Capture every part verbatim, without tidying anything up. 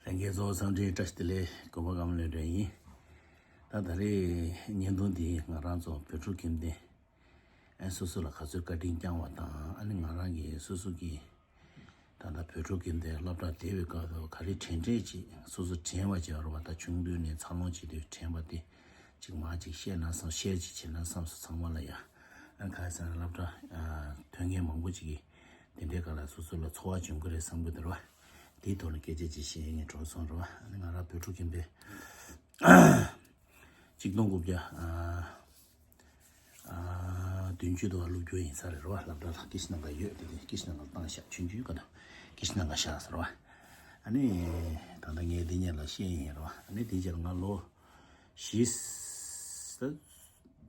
ལྷན་རྒྱས་ཚོ་འཚམས་འདྲི་བཀྲ་ཤིས་བདེ་ལེགས། གོ་བ་གམ་ལོས་འདྲ་ཡིན། ད་ད་རེས་བརྙན་ཐུང་འདི་ང་རང་ཚོ་བོད་ཕྲུག་ཁྱིམ་སྡེ། ཨ་སོ་སོ་ལ་ག་ཚོད་བཀའ་དྲིན་བསྐྱངས་པ་དང་། ཨ་ནི་ང་རང་གི་སོ་སོ་གི་ད་ལྟ་བོད་ཕྲུག་ཁྱིམ་སྡེ་སློབ་གྲྭ་བསྡད་པའི་སྐབས་སུ་ག་རེ་དྲན་དྲན་ཅིག་སོ་སོ་དྲན་པ་ཅིག་ཡོད་རེད་བ། ད་ཆུང་དུས་ནས་འཚར་ལོངས་བྱེད་དུས་དྲན་པ་དེ་ཅིག་མར་ཅིག་བཤད་ན་བསམ། བཤད་ཅིག་བྱེད་ན་བསམ་སོང་། ཚང་མ་ལ་ཡ། ཨ་ནི་ག་རེ་ཟེར་ན་སློབ་གྲྭ་ཨ་ཐོན་མཁན་མང་པོ་ཅིག་གིས་དེ་འདྲའི་སྐབས་ལ་སོ་སོ་ལ་ཚོར་བ་བྱུང་གི་རེད་བསམ་གི་འདུག་རེད་བ། དེའི་ཐོག་ནས་སྐད་ཆ་ཅིག་བཤད་ངས་འགྲོ་སོང་རེད་བ། ཨ་ནི་ང་རང་བོད་ཕྲུག་ཁྱིམ་སྡེ་ཆིག་སྟོང་དགུ་བརྒྱ་ཨ་ཨ་བདུན་ཅུ་དུ་བ་སློབ་རྒྱུ་ཡིན་ས་རེད་རེད་བ། སློབ་གྲྭ་ལ་ཀི་ཤི་ན་ག་ཡོད། དེ་དེ་ཀི་ཤི་ན་ག་ལ་བཏང་བཞག་ཆུང་ཆུང་སྐབས་དུ་ཀི་ཤི་ན་ག་བཞག་ས་རེད་བ། ཨ་ནི་ད་ལྟ་ངས་འདི་ཉིད་ལ་བཤད་ཡིན་རེད་བ། ཨ་ནི་དེ་རྗེས་ལ་ང་ལོ་བཞི་ད་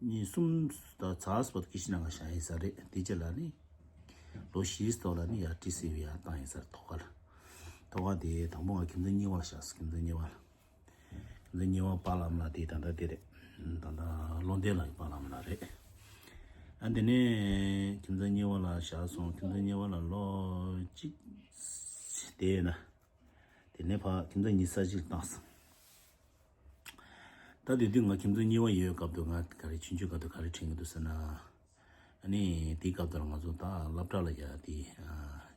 གཉིས་གསུམ་ད་ཚགས་པར་ཀི་ཤི་ན་ག་བཞག་ཡིན་ས་རེད། དེ་རྗེས་ལ་ནི་ལོ་བཞིའི་ཐོག་ལ་ནི་ཡར་ཊི་སི་ཝི་ཡར་བཏང་ཡིན་ས་རེད། ཐོག་ཁ་ལ། ཐོག་ཁ་དེ་དང་པོ་ང་ཁྱིམ་ཚང་གཉིས་པ་ལ་བཞག་སོང་། ཁྱིམ་ཚང་གཉིས་པ་ལ། ཁྱིམ་ཚང་གཉིས་པ་པཱ་ལགས་ལ་དེ་ད་ལྟ་དེ་རེད། ད་ལྟ་བློ་ལྡན་ལགས་ཀྱི་པཱ་ལགས་ལ་རེད། ཨ་དེ་ནས་ཁྱིམ་ཚང་གཉིས་པ་ལ་བཞག་སོང་། ཁྱིམ་ཚང་གཉིས་པ་ལ་ལོ་གཅིག་དེ་ན། དེ་ནས་ཕར་ཁྱིམ་ཚང་གཉིས་ས་གཅིག་བཏང་སོང་། ད་དེ་དུས་ང་ཁྱིམ་ཚང་གཉིས་པ་ཡོད་སྐབས་དུ་ང་ག་རེ་ཆུང་ཆུང་སྐབས་དུ་ག་རེ་དྲན་གྱི་འདུག་ཟེར་ན། ཨ་ནི་དེའི་སྐབས་དུ་ང་ཚོ་ད་སློབ་གྲྭ་ལ་ཡ་དེ་ཨ་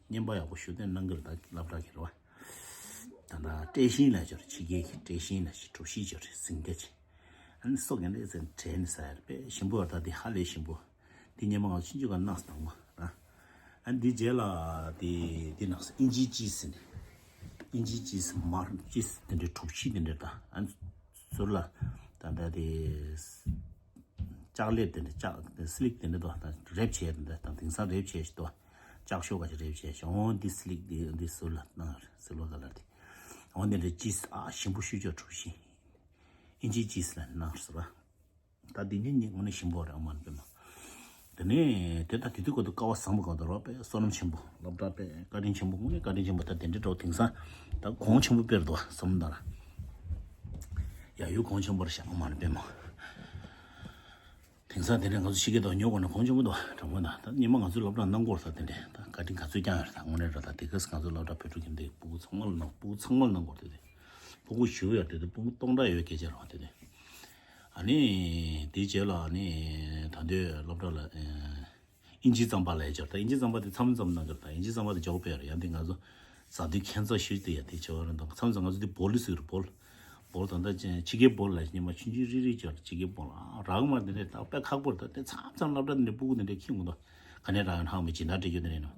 བརྙན་པར་ཡག་པོ་ཞུ་དེ་གནང་གི་རེད། ད་སློབ་གྲྭ་གི་རེད་བ། ད་ལྟ་བཀྲས་ཤིང་ལ་སྦྱོར། ཕྱི་རྒྱལ་གྱི་བཀྲས་ཤིང་ལ་ཞིག་གྲོ་ཞིབ་སྦྱོར་རེད། སེང་རྒྱ་ཆེ། ཨ་ནི་སོགས་ཀྱང་ལས་ཚན་དྲན་ནས་ཟ་ཡར་དཔེ་ཞིམ་པོ་བར། ད་དེ་ཧ་ལས་ཞིམ་པོ། དེ་ཉི་མ་ང་ཆུང་ཆུང་ག་ནགས་སུ་དང་པོ་ར། ཨ་འདི་རྗེས་ལ་དེ་དེ་ནགས་སུ་ཨིན་ཇིའི་ཅི་ཟེར་ནས། ཨིན་ཇིའི་ཅི་ཟེར་མར་ཅི་ཟེར་དེ་འདྲའི་གྲོ་ཞིབ་དེ་འདྲའི་ད་ཨ་ཟུར་ལ་ད་ལྟ་དེ། ལྕགས་ལེབ་དེ་འདྲ། ལྕགས་སི་ལིག་དེ་འདྲ་དོ་ད་རེབ་བྱས་དེ་འདྲ་དང་དེང་སང་རེབ་བྱས་ཤིག་དོ། ལྕགས་ཤོག་ག་ཞིག་རེབ་བྱས་ཤིག་འོ་འདི་སི་ལིག་འདི་འདི་ཟུར་ལ་གནང་ཟུར་ལ་ག་ལ་དེ། འོ་འདི་འདྲ་ཅིས་ཨ་ཞིམ་པོ་ཤུ་ཅོ་གྲུ་ཤི། ཨིན་ཇི་ཅིས་ལ་གནང་ཟུར་བ། ད་འདི་ཉིད་ཉིད་དངོས་གནས་ཞིམ་པོ་རེད། ཨ་མ་ནི་པེ་མ། དེ་ནས་དེ་ད་དེ་དུས་གོ་དུ་ཀ་བ་བཟང་པོ་ག་དུ་རོགས་པས་བསོད་ནམས་ཆེན་པོ། སློབ་གྲྭ་པས་བཀའ་དྲིན་ཆེན་པོ། དངོས་གནས་བཀའ་དྲིན་ཆེན་པོ། ད་དེ་འདྲའི་འགྲོ་དེང་སང་ད་གོང་ཆེན་པོ་དཔེར་དུ་བསམ་ད་ར། ཡ་ཡུལ་གོང་ཆེན་པོར་བཞག་ཨ་མ་ནི་པེ་མ། དེང་སང་དེ་འདྲ་ང་ཚོ་ཕྱི་རྒྱལ་དུ་ཉོ་དགོས་ན་གོང་ཆེན་པོ་འདུག་དྲང་པོ་ན། ད་ཉི་མ་ང་ཚོའི་སློབ་གྲྭ་གནང་སྐོར་ས་དེ་འདྲ་ད་བཀའ་དྲིན་ག་ཚོད་བསྐྱངས་ཡོད་རེད། ད་དངོས་གནས་རེད། ད་དེ་ག་སི་ང་ཚོའི་སློབ་གྲྭ་བོད་ཕྲུག་གི་འདི་སྤུ་གུ་ཚང་མ་ལ་གནང་། སྤུ་གུ་ཚང་མ་ལ་གནང་སྐོར་དེ་དེ། སྤུ་གུ་ཞུ་ཡོད་དེ་དེ་སྤུ་གུ་སྟོང་ཕྲག་ཡོད་སྐད་ཆ་རེད་བ། དེ་དེ་ཨ་ནི་དེའི་རྗེས་ལ་ཨ་ནི་ད་དུང་སློབ་གྲྭ་ལ་ཨིན་ཇི་རྩམ་པ་ལ་ཡ་སྦྱོར། ད་ཨིན་ཇི་རྩམ་པ་དེ་མཚམས་མཚམས་གནང་སྦྱོར། ད་ཨིན་ཇི་རྩམ་པ་དེ་འཇོག་པས་རེད། ཡང་དེ་ང་ཚོ་ཟ་དུས་ཁྱད་མཚར་ཞུ་དེ་ཡ་དེ་བྱེད་པ་རེད། ད་མཚམས་མཚམས་ང་ཚོ་དེ་བོལ་ཟེར་རེད། བོལ། བོལ་ད་ལྟ་ཅན་ཕྱི་རྒྱལ་བོལ་ལ་ཉི་མ་ཆུང་ཆུང་རིལ་རིལ་ཅིག་ཕྱི་རྒྱལ་བོལ་ཨ་རག་མ་དེ་འདྲས་ད་དཔེ་ཁག་པོ་རེད། ད་དེ་མཚམས་མཚམས་སློབ་གྲྭ་དེ་འདྲས་སྤུ་གུ་དེ་འདྲས་ཁྱི་ངུ་ད་ག་ནས་རག་ཡོད་ཧ་མི་ཇི་འདྲ་སྤྲད་རྒྱུ་དེ་རེད་ན།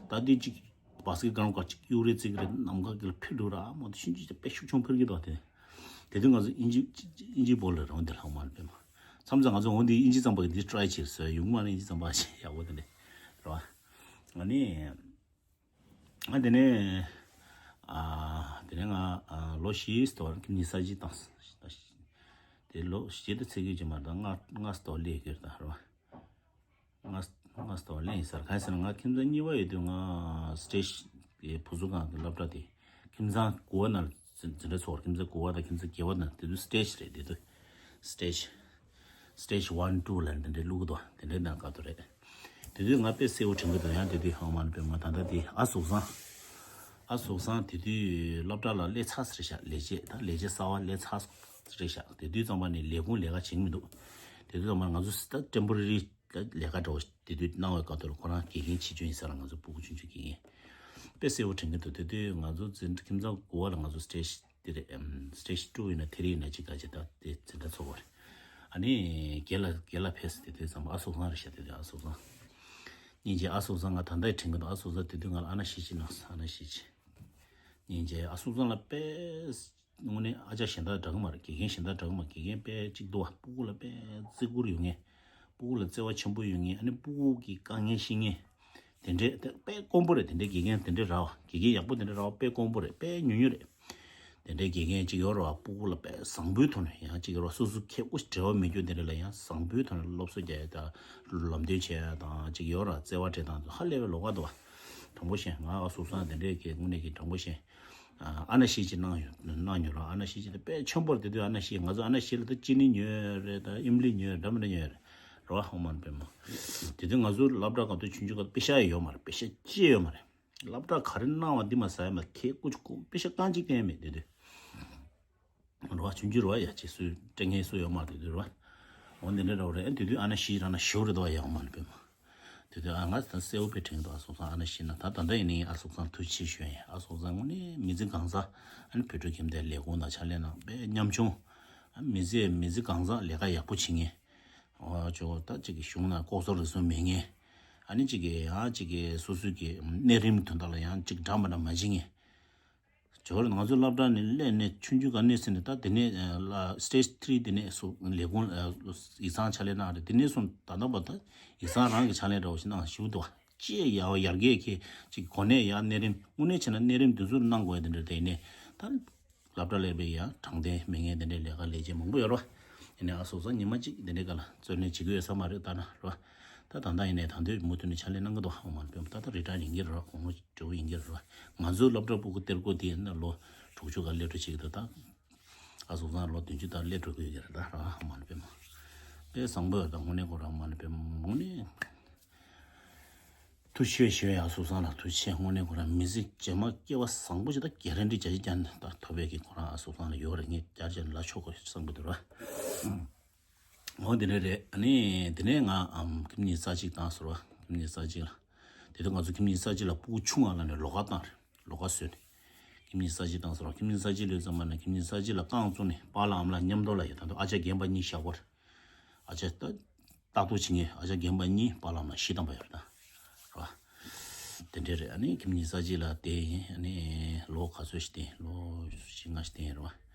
ད་དེ་ཅིག་བ་སི་ཀེ་གང་ག་ཅིག་གཡུག་རེ་བརྩིགས་རེ་ནམ་མཁའ་གི་ལ་ཕེབས་འགྲོ་ར་མོ་དེ་ཆུང་ཆུང་ཅིག་དཔེ་ཤུགས་ཆུང་ཕེབས་ཀྱི་འདུག་དེ་དེ་དུས་ང་ཚོ་ཨིན་ཇི་ཨིན་ཇི་བོལ་ལ་རང་དེ་ལྷག་མ་རེད་པས་མ། མཚམས་མཚམས་ང་ཚོ་འོང་དེ་ཨིན་ཇི་རྩམ་པ་གི་འདི་ཊ་རའི་བྱེད་ཟེར་ཡོང་མ་ནི་ཨིན་ཇི་རྩམ་པ་ཞིག་ཡག་པོ་དེ་འདྲས་རེད་བ། ཨ་ནི། ཨ་དེ་ནས་ཨ་དེ་ནས་ང་ཨ་ལོ་བཞི་སྟོར་ཁྱིམ་གཉིས་ས་གཞི་བཏང་། དེ་ལོ་བཞི་དེ་ཚེ་གི་ཅི་མ་ད་ལྔ་ལྔ་སྟོར་ལས་ཀྱི་ད་རེད་བ། ལྔ་ལྔ་སྟོར་ལས་ཡིན་ས་རེད། གང་ཡིན་ཟེར་ན་ང་ཁྱིམ་ཚང་གཉིས་པ་ཡོད་དུས་ང་སི་ཊེ་ཇི་བུ་གསོ་ཁང་གི་སློབ་གྲྭ་དེ་ཁྱིམ་ཚང་དགུ་པ་ནང་འཛིན་འཛིན་གྲྭ་ཚོགས། ཁྱིམ་ཚང་དགུ་པ་དང་ཁྱིམ་ཚང་བརྒྱད་པ་ནང་དེ་དུས་སི་ཊེ་ཇི་རེད། དེ་དུས་སི་ཊེ་ཇི། སི་ཊེ་ཇི་ཝན་ཊུ་ལབ་དེ་འདྲའི་བླུག་གི་འདུག་དེ་འདྲའི་ནང་སྐབས་དུ་རེད། དེ་དུས་ང་དཔེ་གསལ་པོ་དྲན་གི་འདུག་ཡང་དེ་དུས་ཧང་མ་ནི་པའི་ང་ད་ལྟ་དེ་ཨ་ཟུག་སང་། ཨ་ཟུག་སང་དེ་དུས་སློབ་གྲྭ་ལ་སླེབས་ཚར་ཟེར་ཤག་ལས་བྱེད་ད་ལས་བྱེད་གསར་པ་སླེབས་ཚར་ཟེར་ཤག་དེ་དུས་ཙམ་པ་ནས་ལས་ཁུངས་ལས་ཀ་བྱེད་ཀྱི་མི་འདུག་དེ་དུས་ཙམ་པ་ང་ཚོ་ད་ཊེམ་པོ་ར་རི་ལས་ཀ་འདྲ་བོ་དེ་དུས་གནང་བའི་སྐབས་དུ་ལ་ཁོ་རང་དགེ་རྒན་བྱེད་རྒྱུ་ཡིན་ས་ལ་ང་ཚོ་སྤུ་གུ་ཆུང་ཆུང་དགེ་རྒན། དཔེ་གསལ་པོ་དྲན་གི་འདུག་དེ་དུས་ང་ཚོ་འཛིན་ཁྱིམ་ཚང་དགུ་པ་ལ་ང་ཚོ་སི་ཊེ་ཇི་དེ་རེད། ཨམ། སི་ཊེ་ཇི་ཊུ་ཡིན་ན་ཐི་རི་ཡིན་ན་ཅིག་ག་ཅིག་ད་དེ་འཛིན་གྲྭ་ཚོགས་པ་རེད། ཨ་ནི་རྒན་ལགས་རྒན་ལགས་ཕེབས་དེ་དུས་ཙམ་པ་ཨ་སོག་ཚང་རེད་ཤག་དེ་དུས་ཨ་སོག་ཚང་། སྙིང་རྗེ་ཨ་སོག་ཚང་ང་ད་ལྟ་དྲན་གི་འདུག་ཨ་སོག་ཚང་དེ་དུས་ང་ལ་ཨ་ན་ཤི་ཅི་གནང་སོང་། ཨ་ན་ཤི་ཅི། སྙིང་རྗེ་ཨ་སོག་ཚང་ལ་དཔེ་དངོས་གནས་ཨ་ཅག་གཞན་དག་འདྲ་གི་མ་རེད། དགེ་རྒན་གཞན་དག་འདྲ་གི་མ་རེད། དགེ་རྒན་དཔེ་གཅིག་འདུག་བ། སྤུ་གུ་ལ་དཔེ་བརྩི་བཀུར་ཡོད་མཁན། སྤུ་གུ་ལ་བརྩེ་བ་ཆེན་པོ་ཡོད་མཁན། ཨ་ནི་སྤུ་གུ་གི་དཀའ་ངལ་ཤེས་མཁན། དེ་འདྲས་དེ་དཔེ་དཀོན་པོ་རེད། དེ་འདྲས་དགེ་རྒན་དེ་འདྲས་རག་པ། དགེ་རྒན་ཡག་པོ་དེ་འདྲས་རག་པ་དཔེ་དཀོན་པོ་རེད། དཔེ་ཉུང་ཉུང་རེད། དེ་འདྲས་དགེ་རྒན་གཅིག་ཡོད་རེད་བ། སྤུ་གུ་ལ་དཔེ་བཟང་པོའི་ཐོག་ནས་ཡང་གཅིག་ཡོད་རེད་བ། སོ་སོ་ཁེ་པོ་འབྲེལ་བ་མེད་རྒྱུ་དེ་འདྲས་ལ་ཡང་བཟང་པོའི་ཐོག་ནས་སློབ་གསོ་རྒྱག་ཡ་དང་ལམ་སྟོན་བྱེད་ཡ་དང་གཅིག་ཡོད་རེད་བ། བརྩེ་བ་སྤྲད་སྟངས་དེ་ཧ་ལས་པའི་ལོགས་ཀ་འདུག་བ། དྲང་པོ་བཤད་ང་ཨ་སོག་ཚང་དེ་འདྲས་ཀྱི་དངོས་གནས་ཀྱི་དྲང་པོ་བཤད། ཨ་ན་ཤི་ཅི་གནང་ཡོད་གནང་མྱོང་ར། ཨ་ན་ཤི་ཅི་དེ་དཔེ་ཆེན་པོ་རེད། དེ་དུས་ཨ་ན་ཤི་ང་ཚོ་ཨ་ན་ཤི་ལ་ད་ཅི་ནི་ཉོས་རེད། ད་ཨིམ་ལི་ཉོས་རེད། འདྲ་མི་འདྲ་ཉོས་རེད། རེད་བ། ཧོ་མ་ནི་པེ་མ། དེ་དུས་ང་ཚོ་སློབ་གྲྭ་སྐབས་དུས་ཆུང་ཆུང་སྐབས་པེ་ཤ་ཡོད་མ་རེད། པེ་ཤ་ཅི་ཡོད་མ་རེད། སློབ་གྲྭ་ག་རེ་གནང་བ་འདི་མ་ཟ་ཡ་མ་ཁྱེད་ཀུ་ཅི་ཀུ་པེ་ཤ་རྐང་གཅིག་བསྟན་མེད་དེ་དུས། རོ་བ་ཆུང་ཆུང་རོ་བ་ཡ་ཅེ་སུ་སྤྲད་ངེས་སུ་ཡོད་མ་དེ་དུས་རོ་བ། འོ་འདི་འདྲ་རོ་རེད། དེ་དུས་ཨ་ན་ཤི་ར་ན་ཤོ་རེད་དོ་ཡ་འོ་མ་ནི་པེ་མ། དེ་དུས་ཨ་ང་ད་སེའུ་པེ་དྲན་དོ་ཨ་སོག་སང་ཨ་ན་ཤི་ན་ད་ད་ད་ཡིན་ནི་ཨ་སོག་སང་ཐུགས་ཆེ་ཞུ་ཡ་ཨ་སོག་སང་ངོ་ནི་མི་ཚེ་གང་ས་ཨ་ནི་བོད་ཕྲུག་ཁྱིམ་དེ་ལས་ཁུངས་དང་ཕྱག་ལས་ནང་པེ་ཉམ་ཆུང་། ཨ་མི་ཚེ་མི་ཚེ་གང་ས་ལས་ཀ་ཡག་པོ་བྱེད་ངེས། འོ་ཅོ་ད་ཅིག་གི་གཞུང་ན་ལྐོག་ཟ་རུལ་སུངས་མེད་ངེས། ཨ་ནི་ཅིག་གི་ཡང་ཅིག་གི་སོ་སོའི་གི་གནས་རིམ་དོན་དག་ལ་ཡང་ཅིག་འདྲ་མ་འདྲ་མ་བྱེད་ངེས། ཇོ་རེད། ང་ཚོ་སློབ་གྲྭ་ནས་སླེབས་ནས་ཆུང་ཆུང་ག་ནས་ཟིན་ནས་ད་དེ་ནས་ལ་stage three དེ་ནས་སུ་ལས་ཁུངས་ཡིག་ཚང་ཕྱག་ལས་གནང་རེད། དེ་ནས་སུ་ད་ལྟ་བར་ད་ཡིག་ཚང་རང་གི་ཕྱག་ལས་འདྲ་བོ་ཞིག་གནང་ཞུ་འདུག་ཅེས་ཡ་ཡར་རྒྱས་ཁྱེད་ཅིག་གོ་གནས་ཡ་གནས་རིམ་དངོས་གནས་བྱས་ན་གནས་རིམ་དེ་ཚོ་གནང་དགོས་ཡ་དེ་འདྲ་དེ་ནས་ད་སློབ་གྲྭ་སླེབས་པའི་ཡ་དྲང་བདེན་མེད་མཁན་དེ་འདྲའི་ལས་ཀ་ལས་བྱེད་མང་པོ་ཡོད་རེད་བ། ཡིན་ནའི་ཨ་སོག་ས་ཉི་མ་གཅིག་དེ་འདྲའི་སྐབས་ལ་རྩོད་ལེན་བྱེད་ཀྱི་ཡོད་ས་མ་རེད་ད་ན་རེད་བ། ད་ད་ལྟ་ཡིན་ནའི་ད་འདོད་མུ་མཐུད་ནས་ཕྱག་ལས་གནང་གི་འདུག་ཨོ་མ་ནི་པེ་མ། ད་ལྟ་རི་ཊ་ཡར་ཡིན་གྱི་རེད་བ། གོང་མ་དྲེའུ་ཡིན་གྱི་རེད་བ། ང་ཚོའི་སློབ་གྲྭ་སྤུ་གུ་གཏེར་སྐོར་དེ་ཡིན་ན་ལོ་དྲུག་ཅུ་ག་སླེབས་འགྲོ་བྱེད་ཀྱི་འདུག་ད་ཨ་སོག་སང་ལོ་བདུན་ཅུ་ལྟར་སླེབས་འགྲོ་གི་ཡོད་ཀྱི་རེད་ད་ར་ཨོ་མ་ནི་པེ་མ། དཔེ་བཟང་པོ་ཡོད་ད་དངོས་གནས་ཁོ་རང་ཨོ་མ་ནི་པེ་མ་དངོས་གནས། ཐུགས་རྗེ་ཆེ་ཞུ་ཡ་ཨ་སོག་སང་ལ་ཐུགས་རྗེ་ཆེ། དངོས་གནས་ཁོ་རང་མི་ཚེ་རྗེས་མ་སྐྱེ་བ་བཟང་པོ་ཞིག་ད་ག་རེ་འདྲ་བྱ་ཞིག་ཀྱང་ད་ཐོབ་པའི་གི་ཁོ་རང་ཨ་སོག་སང་ལ་ཡོད་རེད། ངས་བསྐྱར་བྱས་ལ་ཆོག་གོ་བསམ་གི་འདུག་ར། འོ་དེ་འདྲ་རེད། ཨ་ནི་དེ་ནས་ང་ཨམ་ཁྱིམ་ཉི་ཤུ་རྩ་གཅིག་བཏང་ཟེར་བ། ཁྱིམ་ཉི་ཤུ་རྩ་གཅིག་ལ། དེ་དུས་ང་ཚོ་ཁྱིམ་ཉི་ཤུ་རྩ་གཅིག་ལ་སྤུ་གུ་ཆུང་བ་ལ་ནས་ལོགས་ཀ་བཏང་རེད། ལོགས་ཀ་བཟོས་ནས། ཁྱིམ་ཉི་ཤུ་རྩ་གཅིག་བཏང་ཟེར་བ། ཁྱིམ་ཉི་ཤུ་རྩ་གཅིག་ལོས་ཙམ་པ་ན་ཁྱིམ་ཉི་ཤུ་རྩ་གཅིག་ལ་རྐང་བཙུགས་ནས་པཱ་ལགས་ཨ་མ་ལགས་མཉམ་དུ་ལ་ཡོད། ད་དུང་ཨ་ཅག་རྒན་པ་གཉིས་བཞག་པར། ཨ་ཅག་ད་ལྟ་རྟོག་བྱེད་མཁན་ཨ་ཅག་རྒན་པ་གཉིས་པཱ་ལགས་ལ་བཞི་བཏང་པ་ཡོད་རེད་ད། རེད་བ། དེ་འདྲས་རེད། ཨ་ནི་ཁྱིམ་ཉི་ཤུ་རྩ་གཅིག་ལ་དེ་ཡིན། ཨ་ནི་ལོ་ག་ཚོད་ཞིག་དེ་ལོ་བཞི་ལྔ་ཞིག་དེ་ཡིན་རེད་བ།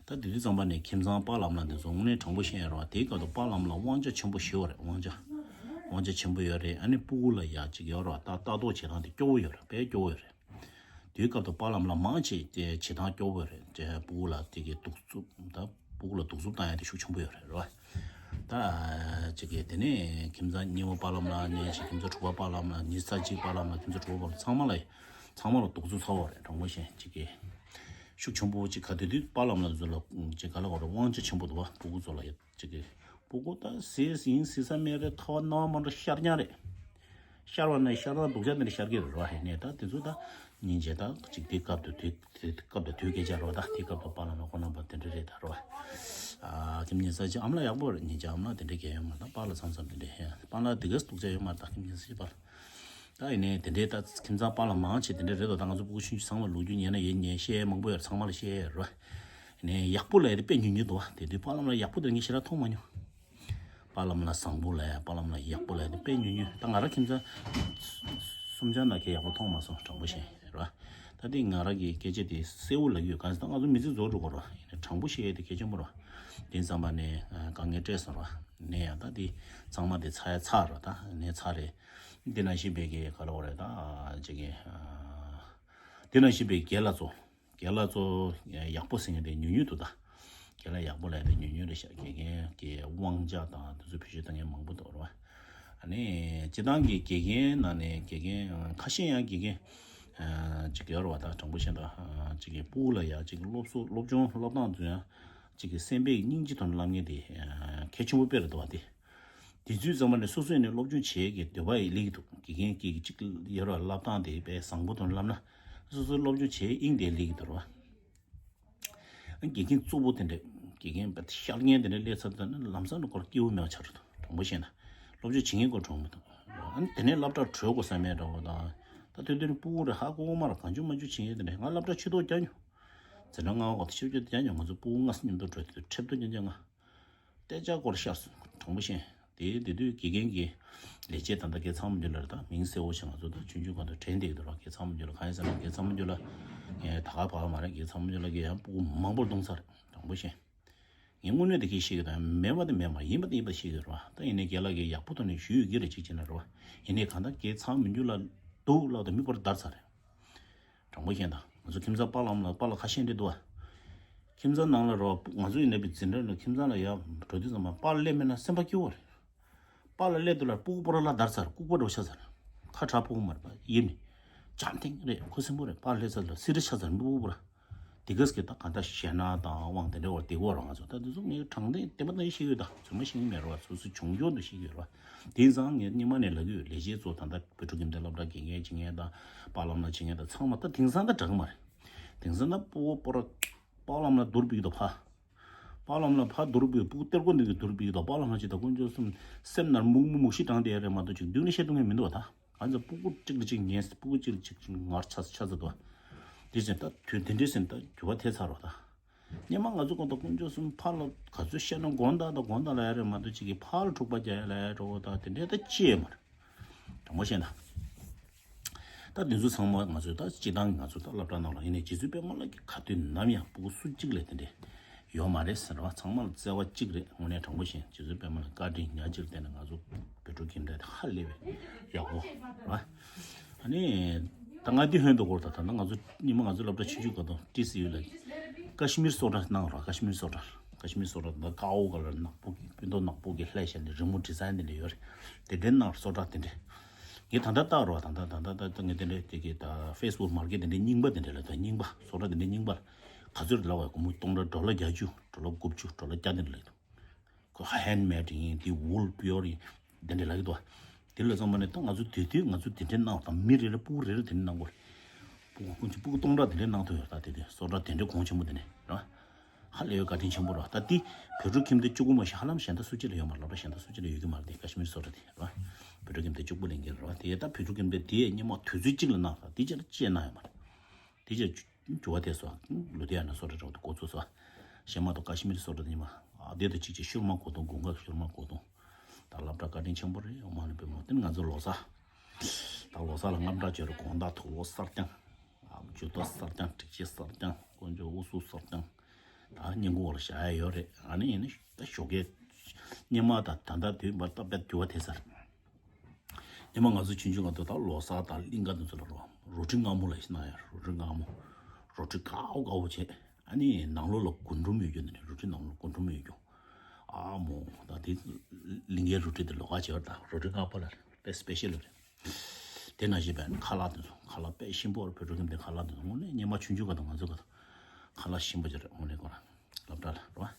ད་དེ་དུས་ཙམ་པ་ནས་ཁྱིམ་ཚང་པཱ་ལགས་ལ་འདི་ཚོ་དངོས་གནས་དྲང་པོ་བཤད་ཡ་རེད་བ། དེའི་སྐབས་དུ་པཱ་ལགས་ལ་དབང་ཆ་ཆེན་པོ་ཞེ་པོ་རེད། དབང་ཆ་དབང་ཆ་ཆེན་པོ་ཡོད་རེད། ཨ་ནི་སྤུ་གུ་ལ་ཡ་གཅིག་ཡོད་རེད་བ། ད་ལྟ་རྟོག་བྱེད་སྟངས་དེ་སྐྱོ་བོ་ཡོད་རེད། དཔེ་སྐྱོ་བོ་ཡོད་རེད། དེའི་སྐབས་དུ་པཱ་ལགས་ལ་མང་ཆེ་བྱེད་སྟངས་སྐྱོ་བོ་རེད། དེ་སྤུ་གུ་ལ་དེ་གི་གདུག་རྩུབ་ད་སྤུ་གུ་ལ་གདུག་རྩུབ་བཏང་ཡ་དེ་ཤུགས་ཆེན་པོ་ཡོད་རེད་རེད་བ། ད་ཅིག་གི་དེ་ནས་ཁྱིམ་ཚང་གཉིས་པ་པཱ་ལགས་ལ་ནས་ཅིག་ཁྱིམ་ཚང་དྲུག་པ་པཱ་ལགས་ལ་ཉི་ཤུ་རྩ་གཅིག་པཱ་ལགས་ལ་ཁྱིམ་ཚང་དྲུག་པ་པཱ་ལགས་ཚང་མ་ལ་ཚང་མ་ལ་གདུག་རྩུབ་ཚ་བོ་རེད། དྲང་པོ་བཤད་ཅིག་གི་ཤུགས་ཆེན་པོ་ཅིག་ག་དེ་དུས་པཱ་ལགས་ལ་ཚོ་ལ་ཅིག་ག་ལ་གོ་རེད། དབང་ཆ་ཆེན་པོ་འདུག་བ། སྤུ་གུ་ཚོ་ལ་ཡོད། ཅིག་གི་སྤུ་གུ་ད་ཟས་ཡིན་ཟས་ས་མེད་རེད། ཐ་བ་སྣང་བ་མ་འགྲོ་ཤར་རྐྱང་རེད། ཤར་བ་ན་ཤར་ན་སྡུག་ཅག་དེ་འདྲ་ཤར་གི་རེད་ར། ཧེ་ནས་ད་དེ་ཚོ་ད་སྙིང་རྗེ་ད་ཅིག་དེ་སྐབས་དུ་དུས་དེ་སྐབས་དུ་དུས་སྐད་ཆ་རོ། ད་དེ་སྐབས་དུ་པཱ་ལགས་ན་ཁོ་རྣམ་པ་དེ་འདྲ་རེད་ད་རོ། ཨ་ཁྱིམ་ཉི་ཤུ་རྩ་གཅིག་ཨ་མ་ལགས་ཡག་པོ་རེད། སྙིང་རྗེ་ཨ་མ་ལགས་དེ་འདྲ་གལ་ཡོད་མ་རེད། ད་པཱ་ལགས་མཚམས་མཚམས་དེ་འདྲ་ཧེ། པཱ་ལགས་དེ་གས་སྡུག་ཅག་ཡོད་མ་རེད། ད་ཁྱིམ་ཉི་ཤུ་རྩ་གཅིག་པཱ་ལགས། ད་ཡིན་ནའི་དེ་འདྲའི་ད་ཁྱིམ་ཚང་པཱ་ལགས་མང་ཆེ་དེ་འདྲ་རེད་དོ། ད་ང་ཚོ་སྤུ་གུ་ཆུང་ཆུང་ཚང་མ་ལོ་རྒྱུས་ཉན་ན་ཡིན་ཉན་བཤད་མང་པོ་ཡོད་རེད། ཚང་མ་ལ་བཤད་ཡོད་རེད་བ། ཡིན་ནའི་ཡག་པོ་ལབ་ཡ་དེ་དཔེ་ཉུང་ཉུང་འདུག་བ། དེ་དུས་པཱ་ལགས་ལ་ཡག་པོ་དེ་ངས་ཞེ་དྲག་མཐོང་མ་མྱོང་། པཱ་ལགས་ལ་བཟང་པོ་ལབ་ཡ་པཱ་ལགས་ལ་ཡག་པོ་ལབ་ཡ་དེ་དཔེ་ཉུང་ཉུང་། ད་ང་རང་ཁྱིམ་ཚང་གསུམ་ཆ་ན་ཁྱེད་ཡག་པོ་མཐོང་མ་སོང་། དྲང་པོ་བཤད་རེད་བ། ད་དེ་ང་རང་གི་སྐད་ཆ་དེ་གསལ་བོ་ལབ་ཀྱི་ཡོད། གང་ཟེར་ད་ང་ཚོ་མི་ཚེ་རྫོགས་འགྲོ་གི་རེད་བ། ཡིན་ནའི་དྲང་པོ་བཤད་ཡ་དེ་གལ་ཆེན་པོ་རེད་བ། དེ་ཙམ་པ་ནས་དཀའ་ངལ་འཕྲད་སོང་རེད་བ། ནས་ཡང་ད་དེ་ཚང་མ་དེ་ཚར་ཡ་ཚར་རེད་བ། ད་ནས་ཚར་རེད། འདི་ནང་བཞིན་པའི་གི་ག་ལ་བ་རེད་ད་ཅིག་གི། འདི་ནང་བཞིན་པའི་རྒན་ལགས་ཚོ། རྒན་ལགས་ཚོ་ཡག་པོ་ཟེར་མཁན་དེ་ཉུང་ཉུང་འདུག་ད། རྒན་ལགས་ཡག་པོ་ལབ་དེ་ཉུང་ཉུང་རེད་ཤག་དགེ་རྒན་གྱི་དབང་ཆ་དང་དེ་ཚོ་བེད་སྤྱོད་གཏོང་མཁན་མང་པོ་འདུག་རེད་བ། ཨ་ནི་སྤྱི་བཏང་གི་དགེ་རྒན་ནང་ནས་དགེ་རྒན་ཁ་ཤས་ཡང་དགེ་རྒན་ཅིག་ཡོད་རེད་བ། ད་དྲང་པོ་བཤད་ན་ཅིག་གི་སྤུ་གུ་ལ་ཡ་ཅིག་གི་སློབ་གསོ་སློབ་སྦྱོང་སློབ་སྟངས་ཚོ་ཡང་ཅིག་གི་སེམས་པའི་སྙིང་རྗེ་ཐོག་ནས་བསླབ་མཁན་དེ་གལ་ཆེན་པོ་དཔེ་རེད་འདུག་བ། དེ། དེ་ཚོའི་ཙམ་པ་ནས་སོ་སོས་ནས་སློབ་སྦྱོང་བྱེད་ཀྱི་འདོད་པ་ཡི་སླེབས་ཀྱི་འདུག་དགེ་རྒན་གྱིས་གཅིག་ཡོད་ར་བསླབ་སྟངས་དེ་དཔེ་བཟང་པོ་དང་བསླབ་ན་སོ་སོའི་སློབ་སྦྱོང་བྱེད་དབྱིངས་དེ་སླེབས་ཀྱི་འདུག་ར། དགེ་རྒན་གཙོ་བོ་དེ་འདྲས་དགེ་རྒན་དཔེ་ཤར་མཁན་དེ་འདྲས་སླེབས་ཚར་ཙམ་ན་ལམ་སང་ནས་ཁོར་སྐྱིད་པོ་མེད་པ་ཆགས་འགྲོ་འདུག་དྲང་པོ་བཤད་ན་སློབ་སྦྱོང་བྱེད་མཁན་ཁོ་གྲོངས་མི་འདུག་ཨ་ནི་དེ་ནས་སློབ་གྲྭར་བྲོས་དགོས་ས་མེད་འདྲ་བོ་དང་། ད་དུས་དེ་ནས་སྤུ་གུ་རེ་ཧ་གོ་གི་མ་རེད། གང་བྱུང་མང་བྱུང་བྱེད་མཁན་དེ་འདྲས། ང་སློབ་གྲྭ་ཆུ་ཐོག་རྒྱག་མྱོང་། འཛིན་གྲྭ་ལྔ་པ་བར་དུ་ཆུ་ཐོག་རྒྱག་མྱོང་། ང་ཚོ་སྤུ་གུ་ལྔ་མཉམ་དུ་བྲོས་དུས་ཁྲེབ་ཐོག་རྒྱག་རྒྱག་ང་། ཏེ་ཅག་སྐོར་ཤར་སོང་། དྲང་པོ་བཤད། དེ་དེ་དུས་དགེ་རྒན་གྱི་ལས་བྱེད་ད་ལྟ་རྒན་ཚང་མ་འདི་ལ་རེད། ད་མིང་གསལ་བོ་ཞིག་ང་ཚོ་ད་ཆུང་ཆུང་སྒང་དུ་དྲན་བསྡད་ཀྱི་འདུག་ར། རྒན་ཚང་མ་འདི་ལ་གང་ཡིན་ཟེར་ན་རྒན་ཚང་མ་འདི་ལ་ངས་ད་ག་བར་མ་རེད། རྒན་ཚང་མ་འདི་ལ་གི་ཡང་སྤུ་གུ་མང་པོར་བརྡུངས་ཚར་རེད། དྲང་པོ་བཤད། ངས་དངོས་གནས་དེ་གི་ཤེས་ཀྱི་དང་མེད་པ་དེ་མེད་མ་ཡིན་པ་དེ་ཡིན་པ་ཤེས་ཀྱི་རེད་བ། ད་ཡིན་ནའི་རྒན་ལགས་ཀྱིས་ཡག་པོ་ཐོག་ནས་ཞུས་ཡོད་ཀྱི་རེད་ཅིག་བྱས་ན་རེད་བ། ཡིན་ནའི་གང་ལྟར་རྒན་ཚང་མ་འདི་ལ་སྡུག་ལབ་དང་མི་པར་བརྡར་ཚར་རེད། དྲང་པོ་བཤད་ན་ང་ཚོ་ཁྱིམ་ཚང་པཱ་ལགས་ལ་པཱ་ལགས་ཁ་ཤས་འདྲ་འདུག་བ། ཁྱིམ་ཚང་ནང་ལ་རོ་ང་ཚོ་ཡིན་ན་པའི་འཛིན་གྲྭ་ནང་ཁྱིམ་ཚང་ལ་ཡར་འགྲོ་དུས་ཙམ་པ་པཱ་ལགས་སླེབས་མེད་ན་སེམས་པ་སྐྱིད་པོ་རེད། པཱ་ལགས་སླེབས་དུས་ལ་སྤུ་གུ་པོ་ར་ལ་བརྡར་ཚར། ལྐུགས་པ་འདྲ་བོ་ཆགས་ཚར། ཁ་གྲག་སྤུ་གུ་མ་རེད་པ་ཡིན་ནི། འཇམ་ཐིང་རེད། ཁོ་སེམས་པོ་རེད། པཱ་ལགས་སླེབས་ཚར་ལ་སི་རི་ཆགས་ཚར་སྤུ་གུ་པོ་ར། དེ་གས་ཀྱི་ད་ག་ད་ཞེ་ན་དང་དབང་དེ་འདྲ་བར་དེ་གོ་ར། ང་ཚོ་ད་དེ་ཚོ་ངས་དྲང་བདེན་བདེན་པ་ད་ཤེས་ཡོད། ད་ཚོད་མ་ཤེས་ཀྱི་མེད་ར་བ། སོ་སོ་བྱུང་ཆོག་འདུག་ཤེས་ཀྱི་ཡོད་ར་བ། དེ་ཡིན་ཙང་ངས་སྔོན་མ་ནས་ལབ་ཀྱི་ཡོད། ལས་བྱེད་ཚོ་ད་ལྟ་བོད་ཕྲུག་ཁྱིམ་སྡེ་སློབ་གྲྭ་དགེ་རྒན་བྱེད་མཁན་དང་པཱ་ལགས་ལ་བྱེད་མཁན་དང་ཚང་མ་ད་དེང་སང་ད་དྲག་མ་རེད། དེང་སང་ད་སྤུ་གུ་སྤོ་ར་པཱ་ལགས་ལ་སྡུར་ཕུད་ཀྱི་འདུག་ཕ། པཱ་ལགས་ལ་ཕ་སྡུར་ཕུད་སྤུ་གུ་སྟེར་དགོས་འདུག་གི་སྡུར་ཕུད་ཀྱི་འདུག་པཱ་ལགས་ལ་ཅིག་ད་དཀོན་མཆོག་གསུམ་སེམས་ནང་མུག་མུག་མུག་ཤི་དྲངས་བསྡད་ཡ་རེད་མ་གཏོགས་ཅིག་མདུན་ནས་བཤད་ཐུབ་མཁན་མི་འདུག་བ། ད་ང་ཚོ་སྤུ་གུ་གཅིག་ལ་གཅིག་ཉན་སྤུ་གུ་གཅིག་ལ་གཅིག་ངར་ཆ་ཆ་ཚ་འདུག་བ། དེ་བཞིན་ད་དུས་དེ་འདྲའི་ཟིན་ད་འགྱུར་བ་ཐེབས་ཚར་བ་ད། སྔོན་མ་ང་ཚོ་གོང་དུ་དཀོན་མཆོག་གསུམ་ཕར་ལ་ག་ཚོད་བཤད་ན་དགོངས་དག་དང་དགོངས་དག་ལ་ཡ་རེད་མ་གཏོགས་ཅིག་གིས་ཕར་ལ་འཁྲུག་པ་རྒྱག་ཡ་ལ་ཡ་འགྲོ་བ་དང་དེ་འདྲའི་ད་ཅི་ཡོད་མ་རེད། དྲང་པོ་བཤད་ན། ད་དེ་ཚོ་ཚང་མ་ང་ཚོས་ད་སྤྱི་བཏང་གི་ང་ཚོ་ད་སློབ་གྲྭ་ནང་ལ་ཡིན་ནའི་རྗེ་བཙུན་པད་མ་ལགས་ཀྱི་ག་དུས་ནམ་ཡང་སྤུ་གུ་སུ་གཅིག་ལས་དེ་འདྲས་ཡོད་མ་རེད་ཟེར་བ། ཚང་མ་ལ་བརྩེ་བ་གཅིག་རེད། དངོས་གནས་དྲང་པོ་བཤད་རྗེ་བཙུན་པད་མ་ལགས་བཀའ་དྲིན་ཉག་གཅིག་བརྟེན་ནས་ང་ཚོ་བོད་ཕྲུག་ཁྱིམ་སྡེ་དེ་ཧ་ལས་པའི་ཡག་པོ་རེད་བ། ཨ་ནི་ད་ང་འདི་ཧོན་དུ་སྐོར་ད་ད་ང་ཚོ་ཉི་མ་ང་ཚོ་སློབ་གྲྭ་ཆུང་ཆུང་སྐབས་དང་ཏི་སི་ཡུ་ལ་ཀ་ཤི་མིར་བཟོ་གྲྭ་གནང་རོགས། ཀ་ཤི་མིར་བཟོ་གྲྭ། ཀ་ཤི་མིར་བཟོ་གྲྭ་ད་ཀ་ཨོ་ག་ལ་ནག་པོ་གི་སྤུན་ཏོག་ནག་པོ་གི་ལྷས་བཤད་ནས་རི་མོ་ཌི་ཛ་ཡིན་དེ་འདྲ་ཡོད་རེད། དེ་འདྲའི་ནང་བཟོ་གྲྭ་དེ་འདྲ། ངས་ད་ལྟ་བལྟ་རོགས། ད་ལྟ་ད་ལྟ་ད་ལྟ་ངས་དེ་འདྲའི་དེ་གི་ད་ཕེ་སི་བུག་མར་ཀེ་ཊི་དེ་འདྲའི་རྙིང་པ་དེ་འདྲ་ལ་ད་རྙིང་པ་བཟོ་གྲྭ་དེ་འདྲའི་རྙིང་པ་ལ་ག་ཚོད་ལབ་བ་སྒོར་མོ་སྟོང་ཕྲག་ཌོ་ལར་བརྒྱད་ཅུ་ཌོ་ལར་དགུ་བཅུ་ཌོ་ལར་བརྒྱ་དེ་འདྲ་ལབ་འདུག་ཁོ་ཧན་མེ་ཌི་ཡིན། དེ་ཝུལ་པིའོར་ཡིན། དེ་འདྲ་ལབ་ཀྱི་འདུག་དེ་ལ་ཚང་མ་ནས་ད་ང་ཚོ་དེ་དུས་ང་ཚོ་དེ་འདྲའི་གནང་བ་དང་མི་རེ་རེ་སྤུ་གུ་རེ་རེ་དེ་འདྲ་གནང་དགོས་རེད། སྤུ་གུ་ཀུན་གྱི་སྤུ་གུ་སྟོང་ཕྲག་དེ་འདྲའི་གནང་ཐུབ་ཡོད། ད་དེ་དུས་བཟོ་གྲྭ་དེ་འདྲའི་གོང་ཆེན་པོ་དེ་ནས་རེད་བ། ཧ་ལས་ཡོད། བཀའ་དྲིན་ཆེན་པོ་རེད་བ། ད་དེ་བོད་ཕྲུག་ཁྱིམ་སྡེ་བཅུ་དགུ་མ་ཞིག་ཧ་ལམ་གཞན་དག་སུ་གཅིག་ལ་ཡོད་མ་རེད། སློབ་གྲྭ་གཞན་དག་སུ་གཅིག་ལ་ཡོད་ཀྱི་མ་རེད། དེ་ཀ་ཤི་མིར་བཟོ་གྲྭ་དེ་རེད་བ། བོད་ཕྲུག་ཁྱིམ་སྡེ་བཅུ་དགུ་ལས་འགན་རེད་བ། དེ་ད་བོད་ཕྲུག་ཁྱིམ་སྡེ་དེ་སྔོན་མ་དུས་ཚོད་གཅིག་ལ་གནང་ད་དེ་ཅིག་ལ་ཅིག་གནང་ཡོད་མ་རེད། དེ་ཅིག་འགྱུར་བ་ཐེབས་སོང་། ལུ་དྷི་ཡ་ན་བཟོ་གྲྭ་འདྲ་བོ་དེ་འགོ་ཚུགས་སོང་། གཞན་མ་གཏོགས་ཀ་ཤི་མིར་བཟོ་གྲྭ་དེ་ཉི་མ་ཨ་དེ་དང་གཅིག་ཅིག་ཤུར་མ་གོ་དུང་དགུན་ཁ་ཤུར་མ་གོ་དུང་། ད་སློབ་གྲྭ་བཀའ་དྲིན་ཆེན་པོ་རེད། ཨོཾ་མ་ཎི་པདྨེ་ཧཱུྃ། དེ་ནི་ང་ཚོ་ལོ་གསར། ད་ལོ་གསར་ལ་དངངས་སྐྲག་བྱོས་རེད། དགོང་དག་དུག་ལོག་གསར་རྐྱང་། ཨ་ཇུས་གཏོགས་གསར་རྐྱང་། སྒྲིག་ཆས་གསར་རྐྱང་། དཀོན་མཆོག་དབུ་སུ་གསར་རྐྱང་། ད་སྙིང་ཁུང་བ་ལ་བཞག་ཡ་ཡོད་རེད། ཨ་ནི་ཡིན་ནི་ད་ཞོགས་ཀས་སྔོན་མ་དང་ད་ལྟ་དུས་བར་ད་དཔེ་འགྱུར་བ་ཐེབས་ཚར། སྔོན་མ་ང་ཚོ་ཆུང་ཆུང་སྐབས་དུ་ད་ལོ་གསར་དང་གླིང་ག་དེ་ཚོ་ལ་རོ་རོ་ཁྲི་མངར་མོ་ལ་ཤི་ན་ཡ། རོ་ཁྲི་མངར་མོ། རོ་ཁྲི་དཀར་པོ་དཀར་པོ་བྱས། ཨ་ནི་ནང་ལོགས་ལ་རྒུན་འབྲུམ་ཡོད་རྒྱུ། ནི་རོ་ཁྲི་ནང་ལོགས་རྒུན་འབྲུམ་ཡོད་རྒྱུ། ཨ་མོ་ད་དེ་གླིང་གའི་རོ་ཁྲི་དེ་ལོགས་ཀ་བྱས་པ་དང་རོ་ཁྲི་མངར་པོ་ལ་དཔེ་སི་པེ་ཤལ་རེད། དེ་ནང་བཞིན་པའི་ཁ་ལག་དེ་ཚོ་ཁ་ལག་དཔེ་ཞིམ་པོ་རེད། བོད་ཕྲུག་ཁྱིམ་སྡེ་ཁ་ལག་དེ་ཚོ་དངོས་གནས་སྔོན་མ་ཆུང་ཆུང་སྐབས་དང་ང་ཚོ་སྐབས་དང་ཁ་ལག་ཞིམ་པོ་ཅིག་རེད། དངོས་གནས་ཁོ་རང་སློབ་གྲྭ་ལ་རེད་བ།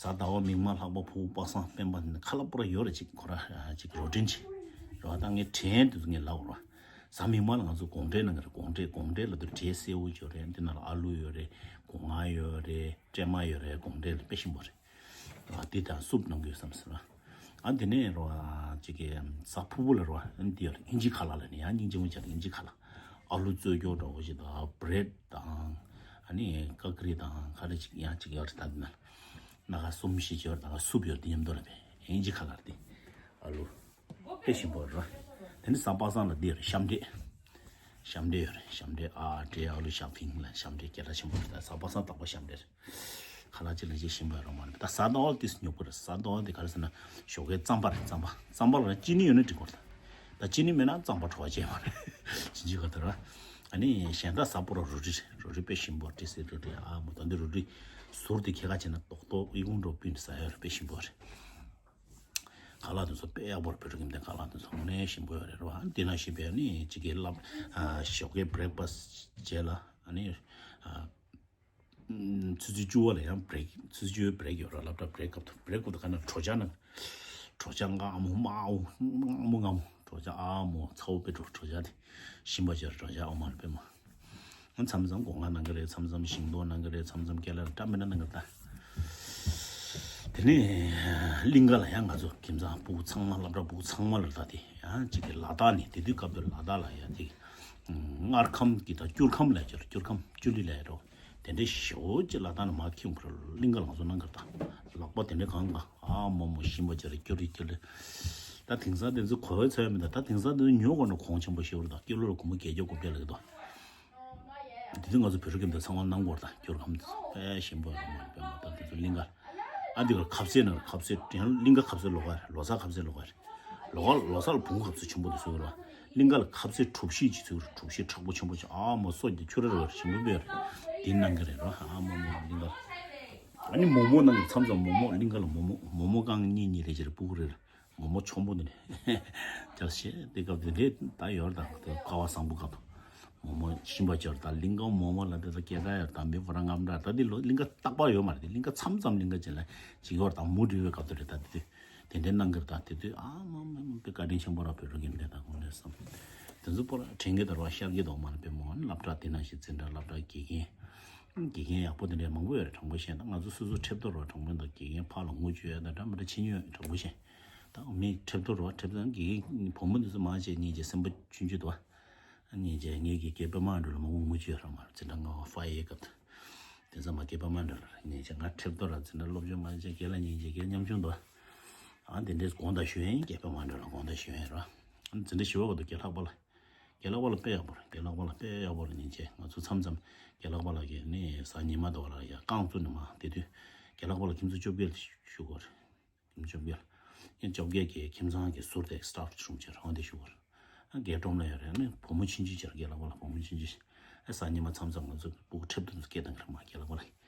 གཟའ་ཟླ་བ་མིག་དམར་ལྷག་པ་ཕུ་བོ་པ་སངས་སྤེན་པ་ནི་ཁ་ལག་པོ་ར་ཡོད་རེད། ཅིག་ཁོ་ར་ཅིག་རོ་ཊིན་ཅིག་རེད་བ། ད་ངས་དྲན་དུས་ངས་ལབ་རོགས། གཟའ་མིག་དམར་ལ་ང་ཚོ་དགོང་གྲལ་གནང་གི་རེད། དགོང་གྲལ་དགོང་གྲལ་ལ་དུ་འབྲས་སེར་པོ་ཡོད་རེད། འདི་ནང་ལ་ཨ་ལུ་ཡོད་རེད། སྒོ་ང་ཡོད་རེད། སྲན་མ་ཡོད་རེད། དགོང་གྲལ་ལ་དཔེ་ཞིམ་པོ་རེད། ཨ་འདི་དང་སུབ་གནང་གི་ཡོད་བསམ་ཟེར་བ། ཨ་འདི་ནས་རོ་ཨ་ཅིག་གི་གཟའ་ཕུར་བུ་ལ་རོ་ཨ་འདི་ཡོད་རེད། ཨིན་ཇི་ཁ་ལག་ལ་ནི་ཡང་སྙིང་རྗེ་མོ་བྱས་ནས་ཨིན་ཇི་ཁ་ལག་ཨ་ལུ་བཙོས་སྐྱོ་འདྲ་བོ་ཞིག་དང་བྷི་རེཌ་དང་ཨ་ནི་ཀ་ཀི་རི་དང་ག་རེ་ཅིག་ཡང་ཅིག་ཡོད་རེད། ད་འདི་ན་སྣ་ཁ་གསུམ་བཞི་ཅིག་ཡོད་རེད། ད་ག་སུབ་ཡོད་རེད། འདི་མཉམ་དུ་ལ་བས་ཨིན་ཇི་ཁ་ལག་རེད། དེ་ཨ་ལུ་དཔེ་ཞིམ་པོ་རེད། དེ་ནི་གཟའ་པ་སངས་ལ་འདི་ཡོད་རེད། ཤམ་འབྲས། ཤམ་འབྲས་ཡོད་རེད། ཤམ་འབྲས་ཨ་འབྲས་ཨ་ལུ་ཤ་ཕིང་ལ་ཤམ་འབྲས་སྐད་གྲགས་ཆེན་པོ་རེད། ད་གཟའ་པ་སངས་རྟག་པར་ཤམ་འབྲས་རེད། ཁ་ལག་ཅིག་ལ་ཅིག་ཞིམ་པོ་རོ་མ་རེད། ད་གཟའ་ཟླ་བ་དེ་ཉོ་གི་རེད། གཟའ་ཟླ་བ་དེ་ག་རེ་ཟེར་ན་ཞོགས་ཀའི་རྩམ་པ་རེད། རྩམ་པ་རྩམ་པ་ལ་ཅི་ནི་ཡོད་ན་འགྲིག་གི་རེད། ད་ཅི་ནི་མེད་ན་རྩམ་པ་བྲོ་བ་བྱས་མ་རེད། ཅི་ཅི་ག་དེ་ར། ཨ་ནི་གཞན་དག་གཟའ་ཕུར་བུ་རོ་ཊི་རེད། རོ་ཊི་དཔེ་ཞིམ་པོ་ཏི་སེ་རོ་ཊི་ཨ་མོ་ད་འདི་རོ་ཊི་ཟུར་དེ་ཁྱེད་ཀ་བྱས་ན་ཏོག་ཏོག་ཨི་ཁུང་འགྲོ་སྤུན་ཟ་ཡ་རེད། དཔེ་ཞིམ་པོ་རེད། ཁ་ལག་དེ་ཚོ་དཔེ་ཡག་པོ་རེད། བོད་ཕྲུག་ཁྱིམ་སྡེ་ཁ་ལག་དེ་ཚོ་དངོས་གནས་ཞིམ་པོ་ཡོད་རེད་རོ། ཨ་ནི་དེ་ནང་བཞིན་པའི་ཨ་ནི་ཅིག་གི་ལབ་ཨ་ཞོགས་ཀའི་བྷི་རེག་ཕ་སི་རྗེས་ལ་ཨ་ནི་ཨ། ཆུ་ཚོད་བཅུ་པ་ལ་ཡང་བྷི་རེག་ཆུ་ཚོད་བཅུ་པའི་བྷི་རེག་ཡོད་ར། སློབ་གྲྭ་བྷི་རེག་སྐབས་དུ་བྷི་རེག་སྐབས་དུ་ག་ན་གྲོ་ཆ་ན་གྲོ་ཆ་མངར་མོ་དམར་པོ་མངར་མོ་མངར་མོ་གྲོ་ཆ་ཨ་མོ་ཚ་པོ་དཔེ་འགྲོ་གྲོ་ཆ་དེ་ཞིམ་པ་ཅིག་རེད། གྲོ་ཆ་ཨ་མ་ལ་དཔེ་མ། མཚམས་མཚམས་སྒོ་ང་གནང་གི་རེད། མཚམས་མཚམས་ཞིང་ཏོག་གནང་གི་རེད། མཚམས་མཚམས་ཀེ་ལ་རེད། སྐྲ་མི་ན་གནང་གི་རེད། ད་དེ་ནས་གླིང་ག་ལ་ཡང་ང་ཚོ་ཁྱིམ་ཚང་སྤུ་གུ་ཚང་མ་སློབ་གྲྭ་སྤུ་གུ་ཚང་མ་ལ་ད་དེ་ཡང་གཅིག་གི་ལ་དྭགས་ནས་དེ་དུས་སྐབས་དུ་ལ་དྭགས་ལ་ཡང་དེ་མངར་ཁམ་གྱི་ད་སྐྱུར་ཁམ་ལ་ཡང་སྐྱུར་ཁམ་ཅུ་ལི་ལ་ཡང་འགྲོ། དེ་འདྲའི་ཞོ་ཅིག་ལ་དྭགས་ནས་མར་ཁྱིམ་ཁུར་གླིང་ག་ལ་ང་ཚོ་གནང་གི་རེད། ད་ལག་པ་དེ་འདྲའི་གང་ག་ཨ་མོ་མོ་ཞིམ་པ་ཅིག་རེད། སྐྱུར་རེད་སྐྱུར་རེད། ད་དེང་སང་དེ་ཚོ་གོ་བའི་ཚོད་མི་འདུག་ད་དེང་སང་དེ་ཚོ་ཉོ་དགོས་ན་གོང་ཆེན་པོ་ཞེ་པོ་རེད། ད་ཀི་ལོ་ལ་སྒོར་མོ་བརྒྱད་བརྒྱ་དགུ་བརྒྱ་ལབ་ཀྱི་འདུག་དེ་དུས་ང་ཚོ་བོད་ཕྲུག་ཁྱིམ་དེ་ཚང་མ་གནང་དགོས་རེད། ད་སྐྱུར་ཁམ་དེ་ཚོ་དཔེ་ཞིམ་པོ་རེད་མ་རེད། དཔེ་མ་ད་དེ་ཚོ་གླིང་ག་ཨ་འདི་ག་ཁ་ཟས་ན་ཁ་ཟས་དེ་ཡང་གླིང་ག་ཁ་ཟས་ལོགས་ཀ་རེད། ལོ་གསར་ཁ་ཟས་ལོགས་ཀ་རེད། ལོ་ག་ལོ་གསར་ལ་བོང་ཁ་ཟས་ཆེན་པོ་དེ་བཟོས་ཡོད་རེད་བ། གླིང་ག་ལ་ཁ་ཟས་གྲུ་བཞི་ཅིག་བཟོས་ཡོད་རེད། གྲུ་བཞི་མཁྲེགས་པོ་ཆེན་པོ་ཅིག་ཨ་མོ་སོ་གི་ཆུ་ར་ར་བ་ཞིམ་པོ་དཔེ་ཡོད་རེད། དེ་གནང་གི་རེད་རོ། ཨ་མོ་མོ་གླིང་ག་ལ་ཨ་ནི་མོག་མོག་གནང་གི་མཚམས་མཚམས་མོག་མོག་གླིང་ག་ལ་མོག་མོག་མོག་མོག་རྐང་གཉིས་གཉིས་རེ་ཅིག་རེ་སྤུ་གུ་རེ་རེ་མོག་མོག་ཆོམ་པོ་འདི་ནས་རྒྱག་ཤེས་དེ་སྐབས་དེ་འདྲས་ད་ཡོད་རེད། ད་ཀ་བ་བཟང་པོ་སྐབས་དུ། མོག་མོག་ཤིང་པ་ཅོར་ད་གླིང་ག་མོག་མོག་ལ་དེ་ཚོ་སྐད་གྲགས་ཡོད་ད་མི་བོ་ར་རྔམ་དྲག་ད་དེ་ལོ་གླིང་ག་རྟག་པར་ཡོད་མ་རེད། དེ་གླིང་ག་མཚམས་མཚམས་གླིང་ག་ཅན་ལ་ཅིག་ཡོད་ད་མུ་འབྲེལ་བའི་སྐབས་དུ་རེད། ད་དེ་དུས་དེ་འདྲའི་གནང་གི་རེད། ད་དེ་དུས་ཨ་མ་མ་མ་པའི་བཀའ་དྲིན་ཆེན་པོ་ར་བོད་རིགས་ཀྱི་འདྲ་ད་དགོངས་ནས་བསམ། དེ་ཚོ་པོ་ར་དྲན་གི་ད་ར་བ་ཤར་གི་འདུག་མ་རེད་པའི་མོ་སློབ་གྲྭ་དེ་ནང་བཞིན་འཛིན་གྲྭ་སློབ་གྲྭ་དགེ་རྒན་དགེ་རྒན་ཡག་པོ་དེ་འདྲའི་མང་པོ་ཡོད་རེད། དྲང་པོ་བཤད་ན་ང་ཚོ་སོ་སོ་ཁྲེབ་ཏོ་ར་དྲང་པོ་འདུག་དགེ་རྒན་ཕར་ལ་དངུལ་བཅོལ་ཡ་ད་འདྲ་མི་འདྲ་ཕྱི་ཉོས་དྲང་པོ་བཤད། ད་མི་ཁྲེབ་ཏོ་ར་ཁྲེབ་ཏོ་དགེ་རྒན་བུ་མོ་འདི་ཚོ་མང་ཆེ་སྙིང་རྗེ་སེམས་པ་ཆུང་ཆུང་འདུག་བ། སྙིང་རྗེ་ངེད་ཀྱི་སྐྱེས་པ་དམངས་ཁྲོད་ལ་མང་པོ་ངུ་ཅི་ཡོད་ར་མ་རེད། འཛིན་གྲྭ་ལྔ་པ་ཧྥ་ཡེ་སྐབས་དེ་ཚོ་མ་སྐྱེས་པ་དམངས་ཁྲོད་ལ་སྙིང་རྗེ་ང་ཁྲེབ་ཏོ་ར་འཛིན་གྲྭ་སློབ་སྦྱོང་མ་བྱས་རྒན་ལགས་སྙིང་རྗེ་རྒན་ཉམ་ཆུང་འདུག་ཨ་དེ་འདྲའི་དགོངས་དག་ཞུ་ཡ་ཡིན། སྐྱེས་པ་དམངས་ཁྲོད་ལ་དགོངས་དག་ཞུ་ཡ་ཡིན་ར། ཨ་འཛིན་གྲྭ་བཞི་པ་བར་དུ་རྒན་ལགས་པ་ལ་རྒན་ལགས་པ་ལ་དཔེ་ཡག་པོ་རེད། རྒན་ལགས་པ་ལ་དཔེ་ཡག་པོ་རེད། སྙིང་རྗེ་ང་ཚོ་མཚམས་མཚམས་རྒན་ལགས་པ་ལ་གི་ནི་གཟའ་ཉི་མ་དོ་ལ་ཡ་རྐང་བཙུགས་ནས་མ་དེ་དུས་རྒན་ལགས་པ་ལ་ཁྱིམ་ཚང་བཅོ་བརྒྱད་ཞུ་དགོས་རེད། ཁྱིམ་བཅོ་བརྒྱད་ལ། ཡང་བཅོ་བརྒྱད་ཀྱི་ཁྱིམ་ཚང་གི་ཟུར་དེ་སི་ཊཕ་ཆུང་ཆེར་འོང་དེ་ཞུ་བར། ཨ་རྒན་སྒྲོམ་ལ་ཡོད་རེད། ཨ་ནི་བུ་མོ་ཆུང་ཆུང་ཆེར་རྒན་ལགས་པ་ལ་བུ་མོ་ཆུང་ཆུང་ཆེར། ཨ་གཟའ་ཉི་མ་མཚམས་མཚམས་ང་ཚོ་སྤུ་གུ་ཁྲེབ་ཏོ་ཚོ་སྐད་བཏང་གི་རེད་མ་རྒན་ལགས་པ་ལ།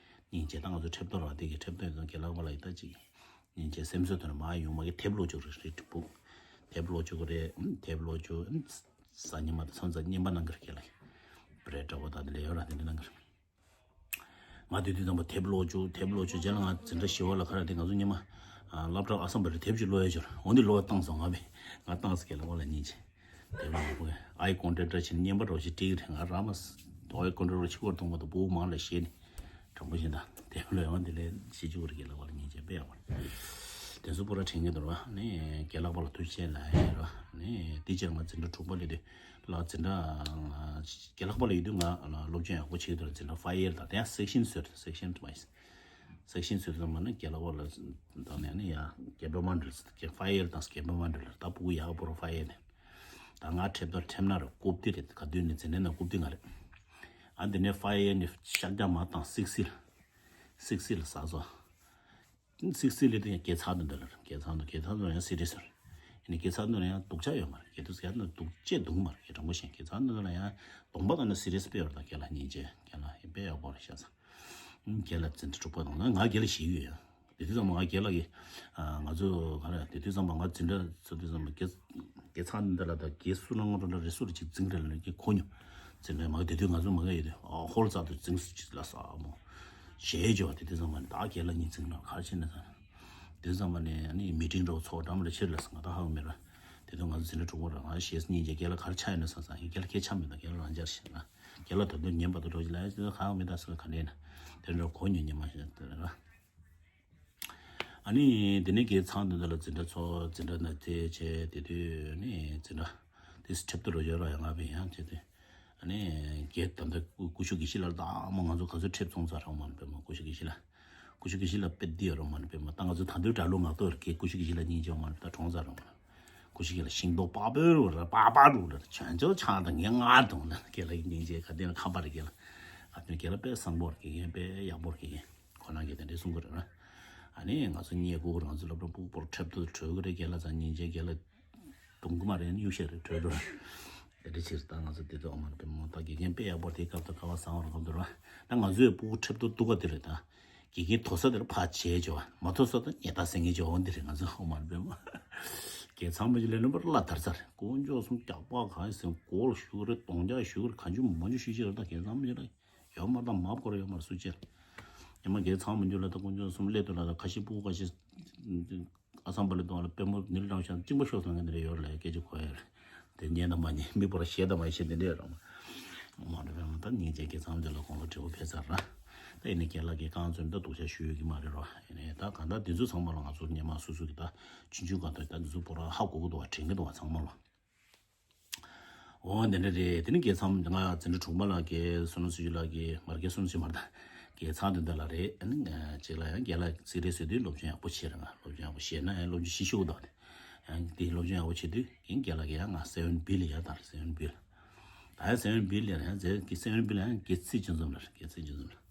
སྙིང་རྗེ་ད་ང་ཚོ་ཁྲེབ་ཏོ་ར་དེ་གི་ཁྲེབ་ཏོ་ཡོད་ཙང་རྒན་ལགས་པ་ལ་ཡི་ད་ཅིག་སྙིང་རྗེ་སེམས་གསོ་དོན་མ་ཡོང་མ་གི་དེབ་ཀློག་བཅུག་རེད་རེད་སྤུ་གུ། དེབ་ཀློག་བཅུག་གི་རེད། ཨ་དེབ་ཀློག་བཅུག་ཨ་གཟའ་ཉི་མ་དང་མཚམས་མཚམས་བརྙན་པར་གནང་གི་རེད་རྒན་ལགས། བྲེ་འདྲ་བོ་ད་དེ་ལས་ཡོད་ར་དེ་འདྲ་གནང་གི་རེད། ང་དེ་དུས་ཙམ་པ་དེབ་ཀློག་བཅུག་དེབ་ཀློག་བཅུག་རྗེས་ལ་ང་འཛིན་གྲྭ་བཞི་པ་ལ་ཁ་ར་དེ་ང་ཚོ་སྔོན་མ་ཨ་སློབ་གྲྭ་ཨ་སམ་པ་རེ་དེབ་ཅིག་ཀློག་ཡ་ཅོར་འོ་འདི་ཀློག་བཏང་སོང་ང་བས་ང་བཏང་སོང་རྒན་ལགས་པ་ལ་སྙིང་རྗེ། དེབ་ཀློག་པོ་ཨའི་ཀོན་ཊེག་ཊར་བྱས་ནས་བརྙན་པར་འདྲ་བོ་ཞིག་བྲིས་ཀྱི་རེད། ང་ར་མ་ཨའི་ཀོན་ཊེག་ཊར་ཕྱི་སྐོར་གཏོང་བ་དང་སྤུ་གུ་མང་ལ་བཤད་ནས་དྲང་པོ་བཤད་ན་དེབ་ཀློག་ཡོང་དེ་ལས་ཤེས་བཅུག་རེད་རྒན་ལགས་པ་ལ་སྙིང་རྗེ་དཔེ་ཡག་པོ་རེད། དེ་ཚོ་པོ་ར་དྲན་གྱི་འདུག་ར་ནས་རྒན་ལགས་པ་ལ་ཐུགས་རྗེ་ཆེ་ལབ་ཡ་ཡོད་ར་ནས་དེ་རྗེས་ང་འཛིན་གྲྭ་དྲུག་པ་སླེབས་དུས། ལ་འཛིན་གྲྭ་རྒན་ལགས་པ་ལ་ཡོད་དུས་ང་སློབ་སྦྱོང་ཡག་པོ་བྱེད་ཀྱི་འདུག་འཛིན་གྲྭ་ཧྥ་ཡེར་དང་དེ་ཡང་སེག་ཤན་བཟོས་རེད། སེག་ཤན་ཊུ་ཝའི་སི། སེག་ཤན་བཟོས་ཙམ་མ་ནི་རྒན་ལགས་པ་ལ་དང་ནས་ནི་ཡ་སྐྱེས་པ་དམངས་ཁྲོད་ཧྥ་ཡེར་དང་སྐྱེས་པ་དམངས་ཁྲོད་ལ་ད་སྤུ་གུ་ཡག་པོ་རུ་ཧྥ་ཡེར་ནས་ད་ང་ཁྲེབ་ཏོ་ཁྲེབ་ན་རུ་རྐུབ་སྟེགས་རེད། ག་དུས་ནས་འཛིན་གྲྭ་ནང་རྐུབ་སྟེགས་ང་རེད། ཨ་འདི་ནས་ཧྥ་ཡེར་ནས་ཤར་རྒྱག་མ་བཏང་སིག་སི་ལ་སིག་སི་ལ་ཟ་སོ། སིག་སི་ལི་དེ་ཡང་དགེ་ཚང་དུ་འདི་ལ་དགེ་ཚང་དུ་དགེ་ཚང་དུ་ཡང་སི་རི་ཟེར། ཡིན་ནི་དགེ་ཚང་དུ་ཡང་སྡུག་ཅག་ཡོད་མ་རེད། དགེ་ཚང་དུ་སྡུག་ཅེས་སྡུག་མ་རེད། དྲང་པོ་བཤད་དགེ་ཚང་དུ་ལ་ཡང་གདོང་པ་དང་ནི་སི་རི་སྤེ་བར་དང་རྒན་ལགས་སྙིང་རྗེ་རྒན་ལགས་ཡིན་པས་ཡག་པོ་རེད་ཤག་ས། རྒན་ལགས་འཛིན་གྲྭ་དྲུག་པ་དང་ན་ང་རྒན་ལགས་ཞིག་ཡོད་ཡ། དེ་དུས་ཙམ་པ་ང་རྒན་ལགས་ཀྱི་ང་ཚོ་ག་རེ་དེ་དུས་ཙམ་པ་ང་འཛིན་གྲྭ་ཚོ་དུས་ཙམ་པ་དགེ་དགེ་ཚང་འདི་ལ་ད་དགེ་སུ་ལ་ངོ་རོ་ལ་རེ་སུ་རེ་ཅིག་འཛིང་རེ་ལ་ཀྱི་ཁོ་ཉོ་འཛིང་རེ་མ་དེ་དུས་ང་ཚོ་མ་ག་ཡོད་དུས་ཧོལ་ཙག་ཏུ་འཛིང་སུ་ཅིག་ལ་ས་མོ་ཞེས་བརྗོད་པ་དེ་དུས་ཙམ་པ་ནི་ད་རྒན་ལགས་གཉིས་འཛིང་ལ་ག་རེ་བྱས་ནས་ད་དེ་ཙམ་པ་ནས་ཨ་ནི་མི་ཊིང་འདྲ་བོ་ཚོགས་འདྲ་མི་འདྲ་ཕྱིར་ལ་སོང་ང་ད་ཧ་གོ་མེད་ར། དེ་དུས་ང་ཚོ་འཛིན་གྲྭ་དྲུག་པ་ར་ང་ཞེས་སྙིང་རྗེ་རྒན་ལགས་ག་རེ་ཆགས་ཡོད་ན་སོང་ཙང་རྒན་ལགས་སྐད་ཆ་མེད་ད་རྒན་ལགས་རང་འཇགས་ཤིག་ལ་རྒན་ལགས་ད་དུང་ཉན་པ་དུ་འགྲོ་ཅི་ལ་ཡ་ཅི་ད་གང་མེད་ད་སོ་ག་ནས་ན་དེ་འདྲ་གོ་ཉོ་ཉན་མ་ཤེས་ད་ར། ཨ་ནི་དེ་ནས་དགེ་ཚང་དེ་འདྲ་ལ་འཛིན་གྲྭ་ཚོགས་འཛིན་གྲྭ་ན་དེ་བྱས་དེ་དུས་ནི་འཛིན་གྲྭ་དེ་ཁྲེབ་ཏོ་རུ་ཡོད་ར་ཡང་ང་བས་ཡང་བྱས་དུས་ཨ་ནི་དགེ་ད་ལྟ་སྐུ་ཞབས་དགེ་བཤེས་ལགས་ད་མོ་ང་ཚོ་ག་ཚོད་ཁྲེབ་ཚོང་ཚར་རོགས་མ་ནི་པས་མ་སྐུ་ཞབས་དགེ་བཤེས་ལགས་སྐུ་ཞབས་དགེ་བཤེས་ལགས་དཔེ་འདི་ཡོད་རོགས་མ་ནི་པས་མ་ད་ང་ཚོ་ད་དུང་གྲྭ་ལུགས་ངག་ཐོག་ར་དགེ་སྐུ་ཞབས་དགེ་བཤེས་ལགས་གཉིས་བྱས་མ་ནི་ད་གྲོངས་ཚར་རོགས་མ་ནི་སྐུ་ཞབས་དགེ་ལགས་ཤིང་ཏོག་པགས་པོའི་རུ་ར་པགས་པ་རུ་ར་བྱོན་ཆོག་ཆང་དང་ངས་ངར་དང་ལ་དགེ་ལགས་སྙིང་རྗེ་ག་དེ་ན་ཁམས་པ་ར་དགེ་ལགས་ཨ་དེ་དགེ་ལགས་དཔེ་བཟང་པོ་ར་དགེ་རྒན་དཔེ་ཡག་པོ་ར་དགེ་རྒན། ཁོ་རང་གིས་དེ་འདྲས་གསུང་གི་རེད་ན། ཨ་ནི་ང་ཚོ་གཉེན་སྐུ་རང་ཚོ་སློབ་གྲྭ་ཕྲུ་གུ་ཁྲེབ་ཏོ་བྲོས་གི་རེད་རྒན་ལགས་ཚང་སྙིང་རྗེ་རྒན་ལགས་གདོང་གི་མ་རེད་གཡུག་བཤད་རེད་བྲོས་འགྲོ། དེ་འདྲས་ཕྱིར་ད་ང་ཚོ་དེ་ཚོ་ཨོ་མ་རེད་པས་མོ་ད་དགེ་རྒན་དཔེ་ཡག་པོ་དེ་སྐབས་ད་ཀ་བ་བཟང་བར་གོམས་འདུག་ར། ད་ང་ཚོའི་ཕྲུ་གུ་ཁྲེབ་ཏོ་གཏུག་ག་དེ་རེད་ད། དགེ་རྒན་མཐོ་ས་དེར་ཕར་བྱས་འཇོག་མ་མཐོ་ས་ད་ཉེ་ད་སེང་གེ་འཇོག་འོང་དེ་རེད་ང་ཚོ་ཨོ་མ་རེད་པས་མོ། དགེ་ཚང་མ་ཅིག་ལས་ནོ་པར་ལ་དར་ཚར་དཀོན་མཆོག་གསུམ་རྒྱག་པ་གང་ཡིན་སེམས་གོལ་ཞུ་གི་རེད་གདོང་རྒྱག་ཞུ་གི་རེད་གང་ཆུ་མ་ཆུ་ཞུ་ཞིག་རེད་ད་དགེ་ཚང་མ་ཅིག་ལ། ཡོད་མ་དང་མ་བསྐོར་ཡོད་མར་སུ་ཅེར། ཉི་མ་རྒྱལ་ཚང་མི་འཇུ་ལ་དང་དཀོན་མཆོག་གསུམ་སླེ་དུ་ལ་དང་ཁ་ཤི་སྤུ་གུ་ཁ་ཤི། ཨ་སམ་བ་ལི་དང་ལ་པད་མོ་ནིལ་རང་ཤང་གཅིག་པ་ཤོག་སང་ངན་རེ་ཡོད་ལ་སྐད་ཆ་གོ་ཡ་རེད། དེ་ཉན་དང་མ་ཉན་མི་བོ་ར་ཤེས་དང་མ་ཤེས་དེ་འདྲས་རང་། མ་རེད་པས་མ་ད་ཉིན་རྗེས་རྒྱལ་ཚང་འདི་ལ་དགོངས་པ་འགྲེལ་བ་ཕེབས་ཚར་ར། ད་ཡིན་ནའི་རྒན་ལགས་ཀྱི་རྐང་བཙོན་ད་སྡུག་ཅག་ཞུ་ཡོད་ཀྱི་མ་རེད་རོ། ཡིན་ནའི་ད་གང་ལྟར་འདི་ཚོ་ཚང་མ་ལ་ང་ཚོ་སྙན་མ་སུ་སུ་གི་ད་ཆུང་ཆུང་གང་ལྟར་ད་འདི་ཚོ་བོ་ར་ཧ་གོ་གི་འདུག་བ་དྲན་གི་འདུག་བ་ཚང་མ་ལ། འོ་འདི་འདྲ་རེད། དེ་ནི་རྒྱལ་མཚམས་ང་འཛིན་གྲྭ་དྲུག་པ་ལ་རྒན་བསོད་ནམས་ཚེ་རིང་ལགས་ཀྱིས་མར་རྒན་བསོད་ནམས་ཚེ་རིང་མར་དང་རྒྱལ་ཚང་དེ་འདྲ་ལ་རེད། ཨ་ནི་ཅིག་ལ་ཡང་རྒན་ལགས་ཚིག་རེ་ཟེར་དུས་སློབ་སྦྱོང་ཡག་པོ་བྱེད་རེད། ང་སློབ་སྦྱོང་ཡག་པོ་བྱེད་ན་ཡང་སློབ་སྦྱོང་ཞིག་ཤོག་དང་ཡང་དེ་སློབ་སྦྱོང་ཡག་པོ་བྱེད་དུས་ཡིན་རྒན་ལགས་ཀྱིས་ཡང་ང་སེ་ཝན་བི་ལ་ཡར་དང་སེ་ཝན་བི་ལ་ད་ཡང་སེ་ཝན་བི་ལ་ཡང་རྫས་ཀྱི་སེ་ཝན་བི་ལ་ཡང་རྒན་ཚེ་རིང་ཚོ་འཛོམས་ལ་རྒན་ཚེ་རིང་ཚོ་འཛོམས་ལ།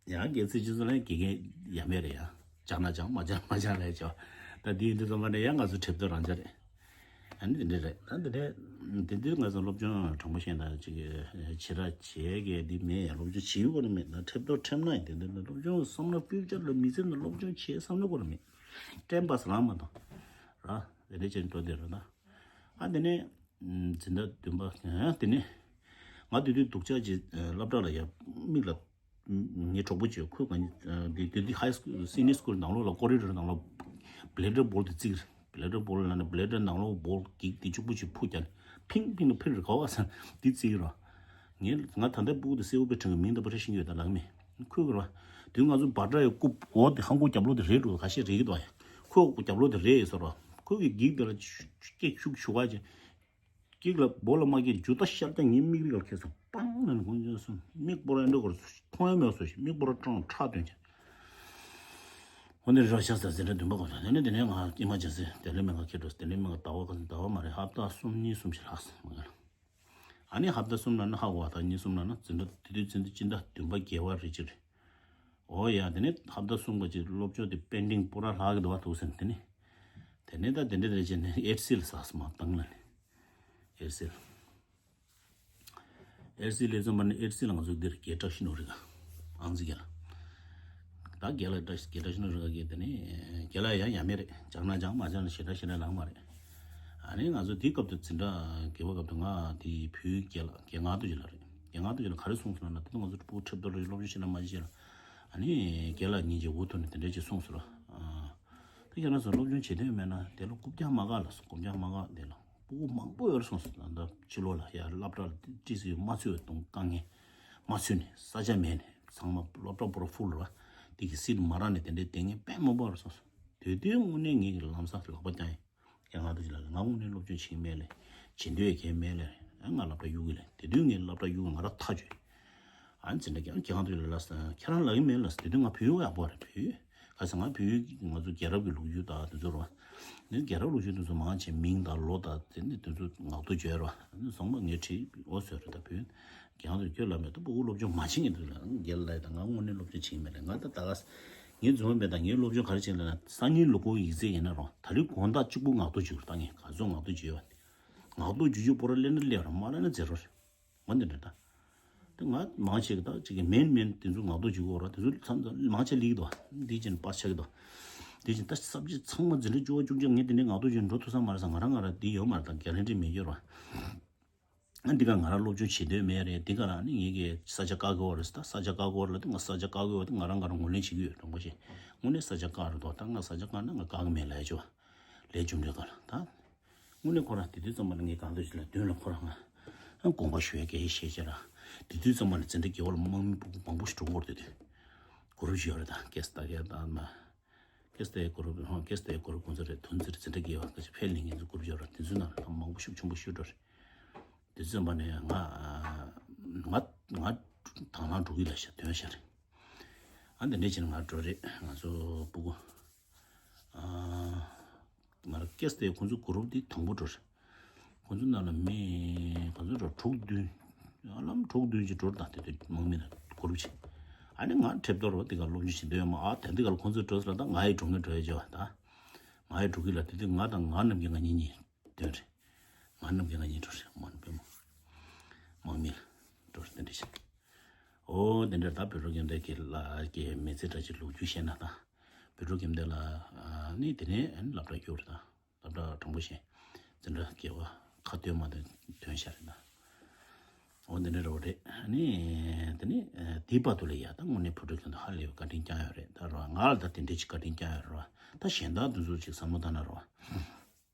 ཡང་རྒན་ཚེ་རིང་ཚོ་ལ་དགེ་རྒན་ཡ་མེད་རེད་ཡ། སྦྱང་ན་སྦྱང་མ་སྦྱང་མ་སྦྱང་རེད་ཅོ། ད་དེ་ཡིན་དུས་ཙམ་པ་ནས་ཡང་ང་ཚོ་ཁྲེབ་ཏོ་རང་འཇགས་རེད། ཨ་ནི་དེ་འདྲ་རེད། ད་དེ་འདྲ་དེ་དུས་ང་ཚོ་སློབ་སྦྱོང་དྲང་པོ་བཤད་ན་ཅིག་ཕྱི་ར་བྱེད་གི་འདི་མེད་ཡ། སློབ་སྦྱོང་བྱེད་དགོས་ནི་མེད་ན་ཁྲེབ་ཏོ་ཁྲེབ་ན་ཡིན་དེ་འདྲ་སློབ་སྦྱོང་བསམ་ན་ཕིའུ་ཅར་ལ་མི་ཚེ་ནང་སློབ་སྦྱོང་བྱེད་བསམ་ན་དགོས་ནི་མེད། ཊེམ་པཱས་རང་མ་གཏོགས་ར་དེ་འདྲ་བྱས་ནས་འགྲོ་བསྡད་རེད་ད། ཨ་དེ་ནས། འཛིན་གྲྭ་བདུན་པ་ཡང་དེ་ནས་ ང་དེ་དུས་སྡུག་ཅག་ཅིག་སློབ་གྲྭ་ལ་ཡ་མིག་ལ་ངའི་གྲོགས་པོ་ཅིག་ཁོས་ང་དེ་དེ་དུས་ཧའི་སི་ཀུལ་སི་ནི་ཡར་སི་ཀུལ་ནང་ལོགས་ལ་ཀོ་རི་ཌོར་ནང་ལོགས་བྷི་ལེ་ཌར་བོལ་དེ་བརྩིགས། བྷི་ལེ་ཌར་བོལ་ལ་ནི་བྷི་ལེ་ཌར་ནང་ལོགས་བོལ་གིག་དེ་གཅིག་པུ་ཅིག་ཕུ་རྒྱག་ཕིང་ཕིང་ལ་ཕིར་ག་བ་ས་དེ་བརྩིགས་རོ། ངས་ང་ད་ལྟ་སྤུ་གུ་དེ་སེའུ་པའི་ཕྲེང་གི་མིང་དང་པོ་རེ་ཤེས་ཀྱི་ཡོད་ད་ལགས་མི་ཁོས་གི་རོ། དུས་ང་ཚོ་བྷ་ཏྲ་ཡི་རྐུབ་འོ་དེ་ཧང་གོ་རྒྱབ་ལོགས་དེ་རེད་འགྲོ་ཁ་ཤས་རེད་ཀྱི་འདུག་ཡ། ཁོས་རྒྱབ་ལོགས་དེ་རེད་ཡོད་ས་རོ། ཁོས་གི་གིག་དེ་ལ་སྐད་ཤུགས་ཤུགས་ག་ཅིག་ཀིག་ལ་སྦོ་ལ་མ་སྐད་འཇུ་ད་ཤར་ད་ངའི་མིག་རིག་ལ་ཁེལ་སོང་། པང་ལ་ནི་ཁོང་ཅན་སོང་མིག་སྤོ་ར་འདྲ་གོར་མཐོང་ཡ་མེད་སོ་ཞིག་མིག་སྤོ་ར་སྐྲངས་ཁྲག་ཐོན་ཀྱང་། ཧོ་ནི་ར་ཤ་ས་ཟེར་འདྲ་འདུན་པ་གོ་ད་ནི་དེ་ནས་ང་ཨི་མ་ཇན་སི་དེ་ལས་མེད་ང་ཁེ་འགྲོ་དེ་ལས་མེད་ང་ཟླ་བ་ག་ཟླ་བ་མ་རེད་ཧབ་ཏ་གསུམ་གཉིས་གསུམ་ཞིག་ལྷག་སོང་མ་ག་ལ། ཨ་ནི་ཧབ་ཏ་གསུམ་ལ་ན་ཧ་གོ་བ་ད་གཉིས་གསུམ་ལ་ན་འཛིན་གྲྭ་དེ་དུས་འཛིན་གྲྭ་སྤྱི་ཟླ་བདུན་པ་བརྒྱད་པ་རེད་ཅི་རེད། ཨོ་ཡ་དེ་ནས་ཧབ་ཏ་གསུམ་ག་ཅིག་སློབ་སྦྱོང་དེ་པེན་ཌིང་པོ་ར་ལྷག་གི་འདུག་བ་འདུག་ཟེར་དེ་ནས། དེ་ནས་ད་དེ་འདྲ་རེད་ཅེ་ནས་ཨེར་སིལ་ཟགས་སོང་མ་བཏང་ལ་ནི། ཨེར་སིལ། ཨེར་སིལ་ལས་ཚོ་མ་ནི་ཨེར་སིལ་ང་ཚོ་འདིར་རྒྱལ་བཀྲ་ཤིས་ནོར་རི་ག་ཨང་རྩིས་རྒྱལ་ལ། ད་རྒྱལ་ལ་བཀྲ་རྒྱལ་བཀྲ་ཤིས་ནོར་རི་ག་གི་དེ་ནས་རྒྱལ་ལ་ཡང་ཡ་མེད་རེད་སྦྱང་ན་སྦྱང་མ་སྦྱང་ན་ཞེ་དྲག་ཞེ་དྲག་ལངས་མ་རེད། ཨ་ནི་ང་ཚོ་དེའི་སྐབས་དུ་འཛིན་གྲྭ་དགེ་བ་སྐབས་དུ་ང་དེ་བུའི་རྒྱལ་ལ་རྒྱལ་ང་དུ་ཅི་ལ་རེད་རྒྱལ་ང་དུ་ཅི་ལ་ག་རེ་གསུངས་སོང་ན་དེ་ང་ཚོ་ཕྲུ་གུ་ཁྲེབ་ཏོ་རེ་སློབ་སྦྱོང་བྱེད་ན་མ་བྱེད་ལ། ཨ་ནི་རྒན་ལགས་གཉིས་ཀྱིས་འུ་ཐུག་ནས་དེ་འདྲས་ཅིག་གསུངས་སོང་། ཨ། དེ་ཁྱེད་རང་ཚོ་སློབ་སྦྱོང་བྱེད་འདོད་མེད་ན་དེ་ལ་རྐུབ་བཀྱག་མ་བཀག་ལ་སོ་རྐུབ་བཀྱག་མ་བཀག་དེ་ལ་སྤུ་གུ་མང་པོ་ཡོད་རེད་གསུངས་སོང་། ད་ལྟ་ཕྱི་ལོགས་ལ་ཡར་སློབ་གྲྭ་ལ་ཏི་སི་ཡུ་མ་ཚུད་པའི་དུང་དཀའ་ངལ་མ་ཚུད་ནས་ས་ཆ་མེད་ནས་ཚང་མ་སློབ་གྲྭ་པོ་ར་ཧྥུལ་རེད་བ། དེ་གི་སིད་མ་རག་ནས་དེ་འདྲས་བསྡད་མཁན་དཔེ་མང་པོ་ཡོད་རེད་གསུངས་སོང་། དེ་དུས་དངོས་གནས་ངེད་ཀྱི་ལམ་སང་ལག་པ་བརྐྱངས་ཡིན། ཡང་ང་དང་ཅི་ལ་ང་དངོས་གནས་སློབ་སྦྱོང་བྱེད་མེད་ལས། བྱེད་འདོད་ཡ་གལ་མེད་ལས། ང་སློབ་གྲྭ་གཡུག་གི་ལས་དེ་དུས་ངས་སློབ་གྲྭ་གཡུག་གི་ང་ར་ཐག་ཆོད། ཨ་ནི་ཙི་འདྲ་ཀྱང་ཁྱེད་རང་ཚོ་ལ་ལ་ས་ཁྱེད་རང་ལ་གི་མེད་ལ་ས་དེ་དུས་ང་བོད་ཡིག་ཡག་པོ་རེད་བོད་ཡིག་ཁ་སང་ང་བོད་ཡིག་ང་ཚོ་རྒྱལ་རབས་ཀྱི་ལོ་རྒྱུས་དང་དེ་ཚོ་རེད་བ། ནི་རྒྱལ་རབས་ལོ་རྒྱུས་དེ་ཚོ་མང་ཆེ་མིང་དང་ལོ་དང་དེ་ནི་དེ་ཚོ་ངག་ཐོག་བརྗོད་རེད་བ། ཨ་ནི་བཟང་མ་ངས་བྲིས་ཨོ་ཟེར་རེད་ད་བོད་ཡིག་ཁྱེད་རང་ཚོ་ཁྱོད་ལ་མེད་ད་ཕྲུ་གུ་སློབ་སྦྱོང་མ་བྱེད་ངེས་འདུག་ལ་རྒྱལ་ལ་ཡ་ད་ང་དངོས་གནས་སློབ་སྦྱོང་བྱེད་ཀྱི་མེད་ལ་ང་ད་ད་ག་ངའི་རྫུན་མ་མེད་ད་ངའི་སློབ་སྦྱོང་ག་རེ་བྱེད་ལ་ན་སང་ཉིན་ལོ་ཀུན་ཡིག་ཚད་ཡིན་ན་རོ་ད་རེས་དགོང་དག་གཅིག་པུ་ངག་ཐོག་བརྗོད་རོགས་ད་ངས་ག་ཚོད་ངག་ཐོག་བརྗོད་ཡོད་པ་ངག་ཐོག་བརྗོད་རྒྱུ་པོ་ར་ལེན་ན་ལེ་ར་མ་ལེན་ན་ཛེ་རོ་རེད། འོ་འདི་འདྲ་ད། དེ་ང་མང་ཆེ་གི་ད་ཅིག་གི་མེན་མེན་དེ་ཚོ་ངག་ཐོག་བརྗོད་དགོས་ར་དེ་ཚོ་མཚམས་མཚམས་མང་ཆེ་ལེགས་འདུག་བ་འདི་ཅན་པར་ཆག་གི་འདུག་འདི་ཅན་ད་སབ་ཇེག་ཚང་མ་འཛིན་གྲྭ་བཅུ་པ་བཅུ་གཅིག་ངས་དེ་འདྲའི་ངག་ཐོག་བརྗོད་འགྲོ་ཐུབ་ས་མ་རེད་ས་ང་རང་ང་ར་འདི་ཡོད་མ་རེད་ད་ག་ལེན་འདྲི་མེད་ཡོད་ར། ཨ་འདི་ག་ང་རང་སློབ་སྦྱོང་བྱེད་འདོད་མེད་རེད་འདི་ག་ལ་ནི་ངེད་ཀྱི་ས་ཆ་བཀག་གི་ཡོད་རེད་ད་ས་ཆ་བཀག་གི་ཡོད་རེད་ད་ང་ས་ཆ་བཀག་གི་ཡོད་ད་ང་རང་ང་རང་ངོས་ལེན་བྱེད་ཀྱི་ཡོད་དྲང་པོ་བཤད། དངོས་གནས་ས་ཆ་བཀག་རེད་དོ་ད་ང་ས་ཆ་བཀག་ན་ང་བཀག་གི་མེད་ལབ་ཡ་ཅོ། ལས་རྒྱུ་འབྲས་ག་ལ་ད། དངོས་གནས་ཁོ་རང་དེ་དུས་ཙམ་པ་ལ་ངས་གང་འདོད་ཞིག་ལ་མདུན་ལ་ཁོ་རང་ང་དགོངས་པ་ཞུ་ཡ་གལ་ཆེ་ཆེ་ར། དེ་དུས་ཙམ་པ་ལ་འཛིན་གྲྭ་རྒྱལ་བ་ལ་དམག་མི་སྤུ་གུ་མང་པོ་ཞིག་འགྲོ་གི་ཡོད་རེད་དེ། གུ་རུབ་ཞིག་ཡོད་རེད་ད་ཀེ་སི་ད་ཀེ་ད་མ། ཀེ་སི་ད་ཡའི་གུ་རུབ་ཧོ་ཀེ་སི་ད་ཡའི་གུ་རུབ་ཁོང་ཚོ་རེད་དོན་ཚེ་རེད་འཛིན་གྲྭ་རྒྱལ་བ་ཀ་ཅི་ཕེལ་ལིང་ངེད་ཚོ་གུ་རུབ་ཞིག་ཡོད་རེད་དེ་ཚོའི་ནང་ལ་ད་མང་པོ་ཞིག་ཆེན་པོ་ཞིག་འགྲོ་རེད། དེ་ཚོས་མ་ནས་ང་ང་ང་དང་བླངས་འགྲོ་གི་ལ་ཤ་དོན་ཤ་རེད། ཨ་འདི་འདྲས་བྱས་ན་ང་འགྲོ་རེད་ང་ཚོ་སྤུ་གུ། ཨ་མ་ར་ཀེ་སི་དེ་ཁོང་ཚོ་གུ་རུབ་དེ་དང་པོ་འགྲོ་རེད། ཁོང་ཚོ་ནང་ལ་མི་ག་ཚོད་འགྲོ་དྲུག་བདུན། ཨ་ལམ་དྲུག་བདུན་ཅིག་འགྲོ་རེད་ད་དེ་དུས་དམག་མི་ན་གུ་རུབ་ཅིག་ཨ་ནི་ང་ཁྲེབ་ཏོ་རོ་དེ་ག་སློབ་སྦྱོང་བྱེད་འདོད་ཡོད་མ་ཨ་དེ་འདི་ག་ལ་ཁོང་ཚོ་འགྲོ་ཟེར་ད་ང་ཡི་འགྲོ་ངེས་འགྲོ་ཡ་བྱེད་བ་ད། ང་ཡི་འགྲོ་གི་ལ་དེ་དུས་ང་དང་ང་རྣམས་ཀྱི་ང་གཉིས་གཉིས། དོན་རེད། ང་རྣམས་ཀྱི་ང་གཉིས་འགྲོ་རེད་མོན་པའི་མོ། དམག་མི་ལ་འགྲོ་རེད་དེ་འདྲ་བྱས། ཨོ་དེ་འདྲ་ད་བོད་ཕྲུག་རྒན་དེ་གི་ལ་གི་མི་ཚེ་འདྲ་ཅིག་ལོ་རྒྱུས་བཤད་ན་ད། བོད་ཕྲུག་རྒན་དེ་ལ་ནི་དེ་ནས་ཨ་ནི་སློབ་གྲྭ་སྐྱོར་རེད་ད། སློབ་གྲྭ་དྲང་པོ་བཤད། འཛིན་གྲྭ་སྐྱེ་བ་ཁ་ཏོན་མ་ཏོན་ཏོན་ཤ་རེད་ད། ཨོ་འདི་འདྲ་རོ་རེད་ཨ་ནི་དེ་ནི་དེའི་བར་དུ་ལ་ཡ་ད་དངོས་གནས་བོད་ཕྲུག་རྒན་དེ་ཧ་ལས་པའི་བཀའ་དྲིན་བསྐྱངས་ཡོད་རེད་ད་རོ་ང་ལ་ད་དེ་འདྲ་ཅིག་བཀའ་དྲིན་བསྐྱངས་ཡོད་རེད་རོ། ད་གཞན་དག་དེ་ཚོ་ཅིག་བསམ་བློ་བཏང་ན་རོ།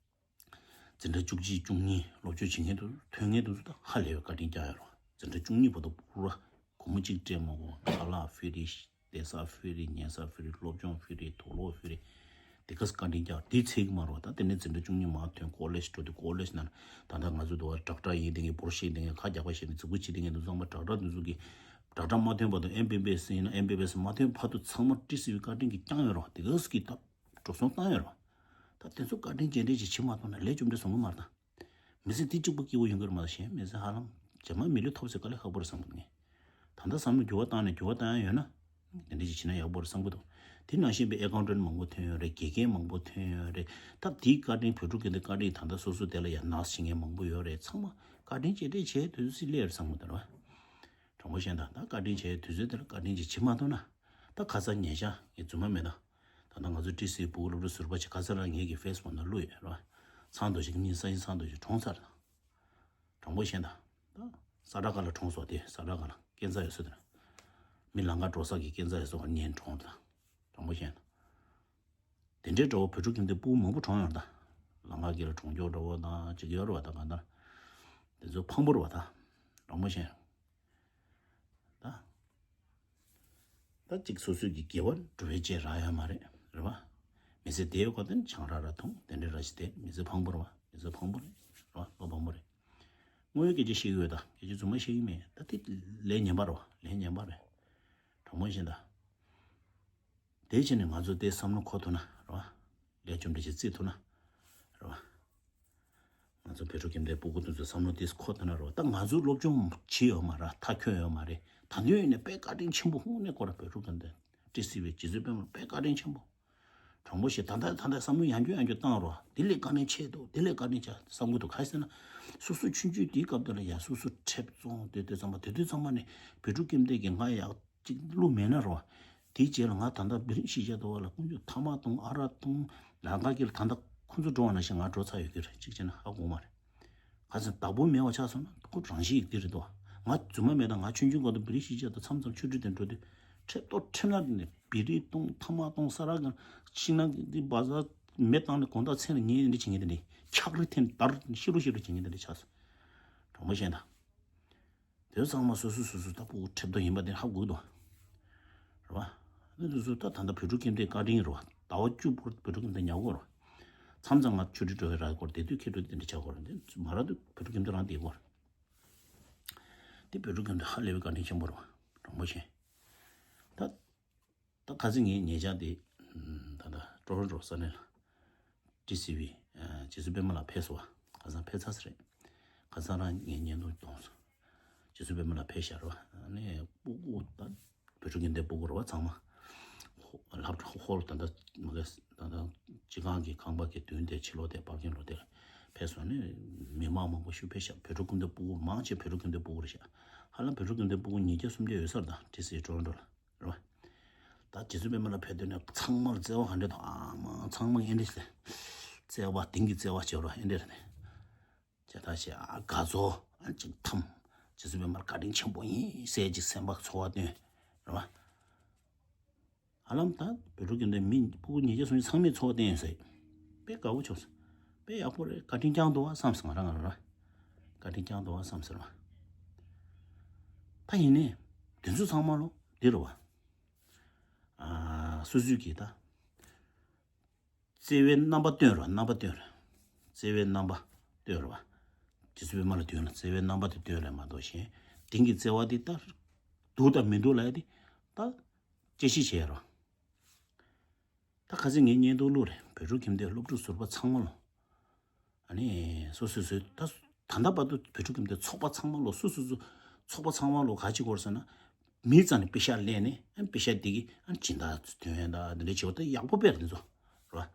འཛིན་གྲྭ་བཅུ་གཅིག་བཅུ་གཉིས་སློབ་སྦྱོང་བྱེད་མཁན་དུ་ཐོན་མཁན་དུ་ཚོ་ད་ཧ་ལས་པའི་བཀའ་དྲིན་བསྐྱངས་ཡོད་རོ། འཛིན་གྲྭ་བཅུ་གཉིས་བར་དུ་པུ་ར་སྒོར་མོ་གཅིག་སྤྲད་མ་དགོས་ཁ་ལག་ཧྥི་རི་བསྡད་ས་ཧྥི་རི་ཉལ་ས་ཧྥི་རི་སློབ་སྦྱོང་ཧྥི་རི་དུག་ལོག་ཧྥི་རི། དེ་ག་ས་བཀའ་དྲིན་བསྐྱངས་དེ་ཚད་ཀྱི་མ་རོ། ད་དེ་ནས་འཛིན་གྲྭ་བཅུ་གཉིས་མར་ཐོན་ཀོ་ལེཇ་འགྲོ་དུས་ཀོ་ལེཇ་ནང་ད་ལྟ་ང་ཚོ་དུ་བ་ཌོག་ཊར་ཡིན་དེ་ངས་འབོར་ཤེས་དེ་ངས་ཁ་རྒྱག་པ་བཤད་ནས་འཛུགས་པོ་བྱེད་དེ་ངས་འདུག་ཚང་མ་ཌོག་ཊར་འདི་ཚོ་གི་ཌོག་ཊར་མ་ཐོན་བར་དུ་ཨེམ་བི་བི་ཨེས་ཡིན་ན་ཨེམ་བི་བི་ཨེས་མ་ཐོན་བར་དུ་ཚང་མ་ཏི་སི་ཡུ་བཀའ་དྲིན་གྱིས་བསྐྱངས་ཡོད་རོ། དེ་ག་ས་གི་ད་འགྲོ་སོང་བཏང་ཡོད་རོ། ད་དེ་ཚོ་བཀའ་དྲིན་རྗེས་དྲན་ཅིག་བྱེད་མ་ཐུབ་ན་ལས་རྒྱུ་འབྲས་བཟང་པོ་མ་རེད་ད། མི་ཚེ་འདི་གཅིག་པུ་སྐྱིད་པོ་ཡོང་གི་རེད་མ་གཏོགས་གཞན་མི་ཚེ་ཧ་ལམ་རྗེས་མ་མི་ལུས་ཐོབ་ཟེར་དཀའ་ལས་ཁག་པོ་རེད་བསམ་གི་འདུག་ངས། ད་ལྟ་བསམ་བློ་འགྱུར་བ་བཏང་ནས་འགྱུར་བ་བཏང་ཡ་ཡོད་ན། དེ་འདྲ་ཞིག་བྱེད་ན་ཡག་པོ་རེད་བསམ་གི་འདུག་དེ་ནང་བཞིན་པའི་ཨེ་ཀའུན་ཊན་མང་པོ་ཐོན་ཡོད་རེད་དགེ་རྒན་མང་པོ་ཐོན་ཡོད་རེད། ད་དེའི་བཀའ་དྲིན་བོད་ཕྲུག་གི་འདི་བཀའ་དྲིན་ད་ལྟ་སོ་སོ་དེ་ལ་ཡ་ནར་སི་བྱེད་མཁན་མང་པོ་ཡོད་རེད་ཚང་མ་བཀའ་དྲིན་རྗེས་དྲན་བྱས་དུས་སུ་སླེབས་རེད་བསམ་གི་འདུག་རེད་བ། དྲང་པོ་བཤད་ན་ད་བཀའ་དྲིན་བྱས་དུས་ཚོད་དེ་ལ་བཀའ་དྲིན་ཅིག་བྱེད་མ་ཐུབ་ན། ད་ཁ་སང་ཉེ་ཆར་ངས་རྫུན་མ་མེད་ད། ད་ལྟ་ང་ཚོ་ཏི་སི་ཡུ་བུ་གུ་སློབ་གྲྭ་ཟུར་པ་ཅིག་ཁ་སང་རང་ངེད་ཀྱི་ཕེ་སི་བུག་ནང་བླུགས་ཡོད་རེད་བ། ཚང་དོ་ཞིག་གཉིས་སང་ཉིན་ཚང་དོ་ཞིག་གྲོངས་ཚར་ད། དྲང་པོ་བཤད་ན། ད་ ས་བྲག་དཀར་ལ་གྲོངས་སོང་དེ། ས་བྲག་དཀར་ལ་སྐས་འཛེག་ཡོད་ས་དེ་ན། མི་ལམ་ཁ་འགྲོ་ས་གི་སྐས་འཛེག་ཡོད་ས་བར་ཉན་གྲོངས་ད། དྲང་པོ་བཤད་ན། དེ་འདྲའི་འདྲ་བོ་བོད་ཕྲུག་ཁྱིམ་སྡེ་སྤུ་གུ་མང་པོ་གྲོངས་ཡོང་ད། ལམ་ཁ་དཀྱིལ་ལ་གྲོངས་ཀྱོག་འདྲ་བོ་དང་ཅིག་ཡོད་རེད་བ། ད་གང་ལྟར་དེ་ཚོ་ཕངས་པོ་རེད་བ། ད་དྲང་པོ་བཤད་ན། ད། ད་གཅིག་སོ་སོའི་གི་དགེ་བ་སྒྲུབ་པའི་ཆེད་རག་ཡོད་མ་རེད། རེད་བ། མི་ཚེ་བསྡད་ཡོད་གོ་དེ་ཆང་རག་ར་འཐུང་དེ་འདྲའི་ར་ཞིག་བསྡད། མི་ཚེ་ཕངས་པོ་རེད་བ། མི་ཚེ་ཕངས་པོ་རེད། རེད་བ། བློ་ཕངས་པོ་རེད། དངོས་ཡོད་སྐད་ཆ་བཤད་ཀྱི་ཡོད། ད་སྐད་ཆ་རྫུན་མ་བཤད་ཀྱི་མེད། ད་དེ་ལས་ངན་པ་རེད་བ། ལས་ངན་པ་རེད། དྲང་པོ་བཤད་ན་ད། དེ་བྱས་ནས་ང་ཚོ་དེ་བསམ་བློ་འཁོར་ཐུབ་ན་རེད་བ། ལས་བཅོམ་འདྲི་ཞིག་བརྩི་ཐུབ་ན་རེད་བ། ང་ཚོ་བོད་ཕྲུག་ཁྱིམ་སྡེ་སྤུ་གུ་དེ་ཚོའི་བསམ་བློ་དེ་འཁོར་ཐུབ་ན་རེད་བ། ད་ང་ཚོ་སློབ་སྦྱོང་བྱེད་ཡོད་མ་རེད། མཐར་འཁྱོལ་ཡོད་མ་རེད། ད་དུང་ཡིན་ནའི་དཔེ་བཀའ་དྲིན་ཆེན་པོ། དངོས་གནས་ཁོ་རང་བོད་ཕྲུག་ཁྱིམ་སྡེ་ཊི་སི་ཝི་རྗེ་བཙུན་པད་མ་དཔེ་བཀའ་དྲིན་ཆེན་པོ། དྲང་པོ་བཤད། ད་ལྟ་ད་ལྟ་བསམ་བློ་ཡང་བསྐྱར་ཡང་བསྐྱར་བཏང་རོགས། དེ་ལས་བཀའ་དྲིན་ཆེ་འདུག་དེ་ལས་བཀའ་དྲིན་ཆེ་བསམ་གྱི་འདུག་ག་རེ་ཟེར་ན། སོ་སོ་ཆུང་ཆུང་དེའི་སྐབས་དེ་ལ་ཡ་སོ་སོ་ཁྲེབ་བཙོང་དེ་དུས་ཙམ་པ། དེ་དུས་ཙམ་པ་ནས་བོད་ཕྲུག་ཁྱིམ་སྡེ་གི་ང་ཡག་ཅིག་བླུགས་མེད་ན་རོ། དེའི་རྗེས་ལ་ང་ད་ལྟ་བི་རི་ཤི་ཤ་དོ་བ་ལ་ཁོང་ཚོས་ཐ་མག་བཏུང་། ཨ་རག་བཏུང་། ལམ་ཁ་དཀྱིལ་ལ། ད་ལྟ་ཁོང་ཚོ་འགྲོ་བ་ནང་བཞིན་ང་འགྲོ་ཚར་ཡོད་ཀྱི་རེད། གཅིག་བྱས་ན་ཧ་གོ་མ་རེད། ག་ཚོད་བདག་པོ་མེད་པ་ཆགས་སོང་ན་ཁོ་རང་བཞིན་ཡིག་དེ་རེད་དོ། ང་རྫུན་མ་མེད། ད་ང་ཆུང་ཆུང་སྒང་དུ་བི་རི་ཤི་ཤ་དང་མཚམས་མཚམས་ཆུ་ཁྲུས་དེ་འགྲོ་དུས་ཁྲེབ་ཏོག་ཁྲེབ་ན་ནས་བི་རི་བཏུང་། ཐ་མག་བཏུང་། ས་རག་གི་ཤིང་ནགས་འདི་བ་ཟ་མེ་བཏང་ནས་དགོང་དག་མཚན་ལ་ཉལ་འདི་བྱེད་མཁན་དེ་འདྲ། འཁྱག་རི་འཐེན་འདར་ཤི་རུ་ཤི་རུ་བྱེད་མཁན་དེ་འདྲ་ཆགས་སོང་། དྲང་པོ་བཤད་ན། དེ་ཚང་མ་སོ་སོ་སོ་སོ་ད་སྤུ་གུ་ཁྲེབ་ཏོ་ཡིན་པ་དེ་ཧ་གོ་གི་འདུག་རེད་བ། ཨ་ནི་དེ་ཚོ་ད་ད་ལྟ་བོད་ཕྲུག་ཁྱིམ་སྡེའི་བཀའ་དྲིན་རེད་བ། ཟླ་བ་བཅུ་བོད་ཕྲུག་ཁྱིམ་སྡེ་ཉར་གི་རེད་བ། མཚམས་མཚམས་ང་ཆུ་ཁྲུས་འགྲོ་བའི་ར་སྐོར་དེ་དུས་ཁྱེད་ཚོ་དེ་འདྲ་ཆགས་གི་རེད། དེ་མ་ར་དུས་བོད་ཕྲུག་ཁྱིམ་སྡེ་རང་བསྡད་གི་རེད། དེ་བོད་ཕྲུག་ཁྱིམ་སྡེ་ཧ་ལས་པའི་བཀའ་དྲིན་ཆེན་པོ་རེད་བ། དྲང་པོ་བཤད། ད། ད་ཁ་སང་ངའི་ཉེ་ཆར་དེ། ད་ལྟ་ཊོ་རོན་ཊོ་ས་གནས་ལ་ཊི་སི་ཝི་རྗེ་བཙུན་པད་མ་ལགས་ཕེབས་སོང་བ། ཁ་སང་ཕེབས་ཚར་ས་རེད། ཁ་སང་རང་ངས་བརྙན་ཐུང་བཏང་སོང་། རྗེ་བཙུན་པད་མ་ལགས་ཕེབས་ཤག་རེད་བ། ཨ་ནི་སྤུ་གུ་ད་བོད་ཕྲུག་ཁྱིམ་སྡེའི་སྤུ་གུ་རེད་བ། ཚང་མ་ཧོ་ལྷ་ཧོལ་ད་ལྟ་མ་གི་ད་ལྟ་སྤྱི་ཁང་གི་ཁང་པ་གི་མདུན་དེ་ཕྱི་ལོགས་དེ་པར་ཀིང་ལོགས་དེ་ལ་ཕེབས་སོང་། ཨ་ནི་མི་མང་མང་པོ་ཞིག་ཕེབས་ཤག་བོད་ཕྲུག་ཁྱིམ་སྡེའི་སྤུ་གུ་མང་ཆེ་བོད་ཕྲུག་ཁྱིམ་སྡེའི་སྤུ་གུ་རེད་ཤག་ཧ་ལམ་བོད་ཕྲུག་ཁྱིམ་སྡེའི་སྤུ་གུ་ཉིས་བརྒྱ་སུམ་བརྒྱ་ཡོད་ས་རེད། ད་ཊི་སི་ཊོ་རོན་ཊོ་ལ། རེད་བ། ད་རྗེ་བཙུན་པད་མ་ལགས་ཕེབས་དུས་ནས་ཚང་མར་བརྩེ་བ་ག་འདྲ་འདུག་ཨ་མ་ཚང་མ་ཨེ་འདྲ་ཞིག་ལས། བརྩེ་བ་དེང་གི་བརྩེ་བ་བྱེད་རོགས་ཨེ་འདྲ་རེད། ཇ་ད་ཞེ་ཨ་དགའ་ཚོར་ཨ་ཅིག་ཐམ། རྗེ་བཙུན་པད་མ་ལགས་བཀའ་དྲིན་ཆེན་པོ་ཡིན་ཟེར་ཅིག་སེམས་པ་ཚོར་བ་བཏོན། རེད་བ། ཧ་ལམ་ད་བོད་ཕྲུག་ཁྱིམ་སྡེའི་མི་སྤུ་གུ་ཉིས་བརྒྱ་སུམ་བརྒྱ་ཚང་མས་ཚོར་བ་བསྟན་ཡོད་ཟེར། དཔེ་དགའ་བོ་བྱུང་སོང་། དཔེ་ཡག་པོ་རེད། བཀའ་དྲིན་བསྐྱངས་འདུག་བ་བསམ་སོང་ང་རང་ང་རང་། བཀའ་དྲིན་བསྐྱངས་འདུག་བ་བསམ་སོང་། ད་ཡིན་ནའི་དེ་ཚོ་ཚང་མ་ལོ་འདི་རེད་བ། ཨ་སོ་སོའི་གི་ད་བརྩེ་བའི་རྣམ་པ་སྟོན་རོགས། རྣམ་པ་སྟོན་རོགས། བརྩེ་བའི་རྣམ་པ་སྟོན་རོགས། རྗེ་བཙུན་པད་མ་ལགས་མདུན་ལ་བརྩེ་བའི་རྣམ་པ་དེ་སྟོན་རེད་མ་གཏོགས་གཞན། དེང་གི་བརྩེ་བ་འདི་ལྟར་འདུག་དང་མི་འདུག་ལབ་ཡ་དེ་ད་དཔྱད་ཞིབ་བྱེད་རོགས། ད་ཁ་སང་ངས་བརྙན་ཐུང་བླུགས་རེད། བོད་ཕྲུག་ཁྱིམ་སྡེའི་སློབ་ཕྲུག་ཟུར་པ་ཚང་མ་ལོ། ཨ་ནི་སོ་སོ་སོའི་ད་ད་ལྟ་བར་དུ་བོད་ཕྲུག་ཁྱིམ་སྡེའི་ཚོགས་པ་ཚང་མ་ལོ། སོ་སོ་སོ་ཚོགས་པ་ཚང་མ་ལོ་ག་ཅིག་དགོས་ཟེར་ན། མི་རྩ་ནས་པེ་ཤག་ལེན་ནས་ཨ་ནི་པེ་ཤག་འདི་གི་ཨ་ནི་སྦྱིན་བདག་ཐོན་ཡ་ད་འདི་འདྲ་བྱེད་པ་ད་ཡག་པོ་དཔེ་རེད་འདི་ཚོ། རེད་བ།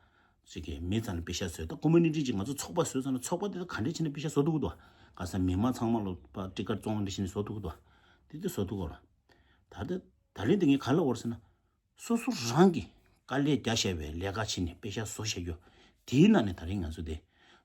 ཅིག་གིས་མི་རྩ་ནས་པེ་ཤག་བཟོས། ད་ཀོ་མུ་ནི་ཊི་ཅིག་ང་ཚོ་ཚོགས་པ་བཟོས་ཙང་ན་ཚོགས་པ་དེ་ད་ག་འདྲས་བྱས་ནས་པེ་ཤག་བཟོ་ཐུབ་ཀྱི་འདུག་ཁ་སང་མི་མང་ཚང་མ་ལོ་པ་ཊི་ཀཊ་བཙོང་འདྲ་བྱས་ནས་བཟོ་ཐུབ་ཀྱི་འདུག་དེ་དེ་བཟོ་ཐུབ་ཀྱི་རེད། ད་ལྟ་ད་ལན་དེ་ངས་ག་ལ་འོར་ཟེར་ན། སོ་སོ་རང་གིས་དཀའ་ལས་རྒྱག་བཞག་པའི་ལས་ཀ་བྱས་ནས་པེ་ཤག་བཟོ་བཞག་རྒྱུ། དེའི་ནང་ནས་ད་རིང་ང་ཚོ་དེ་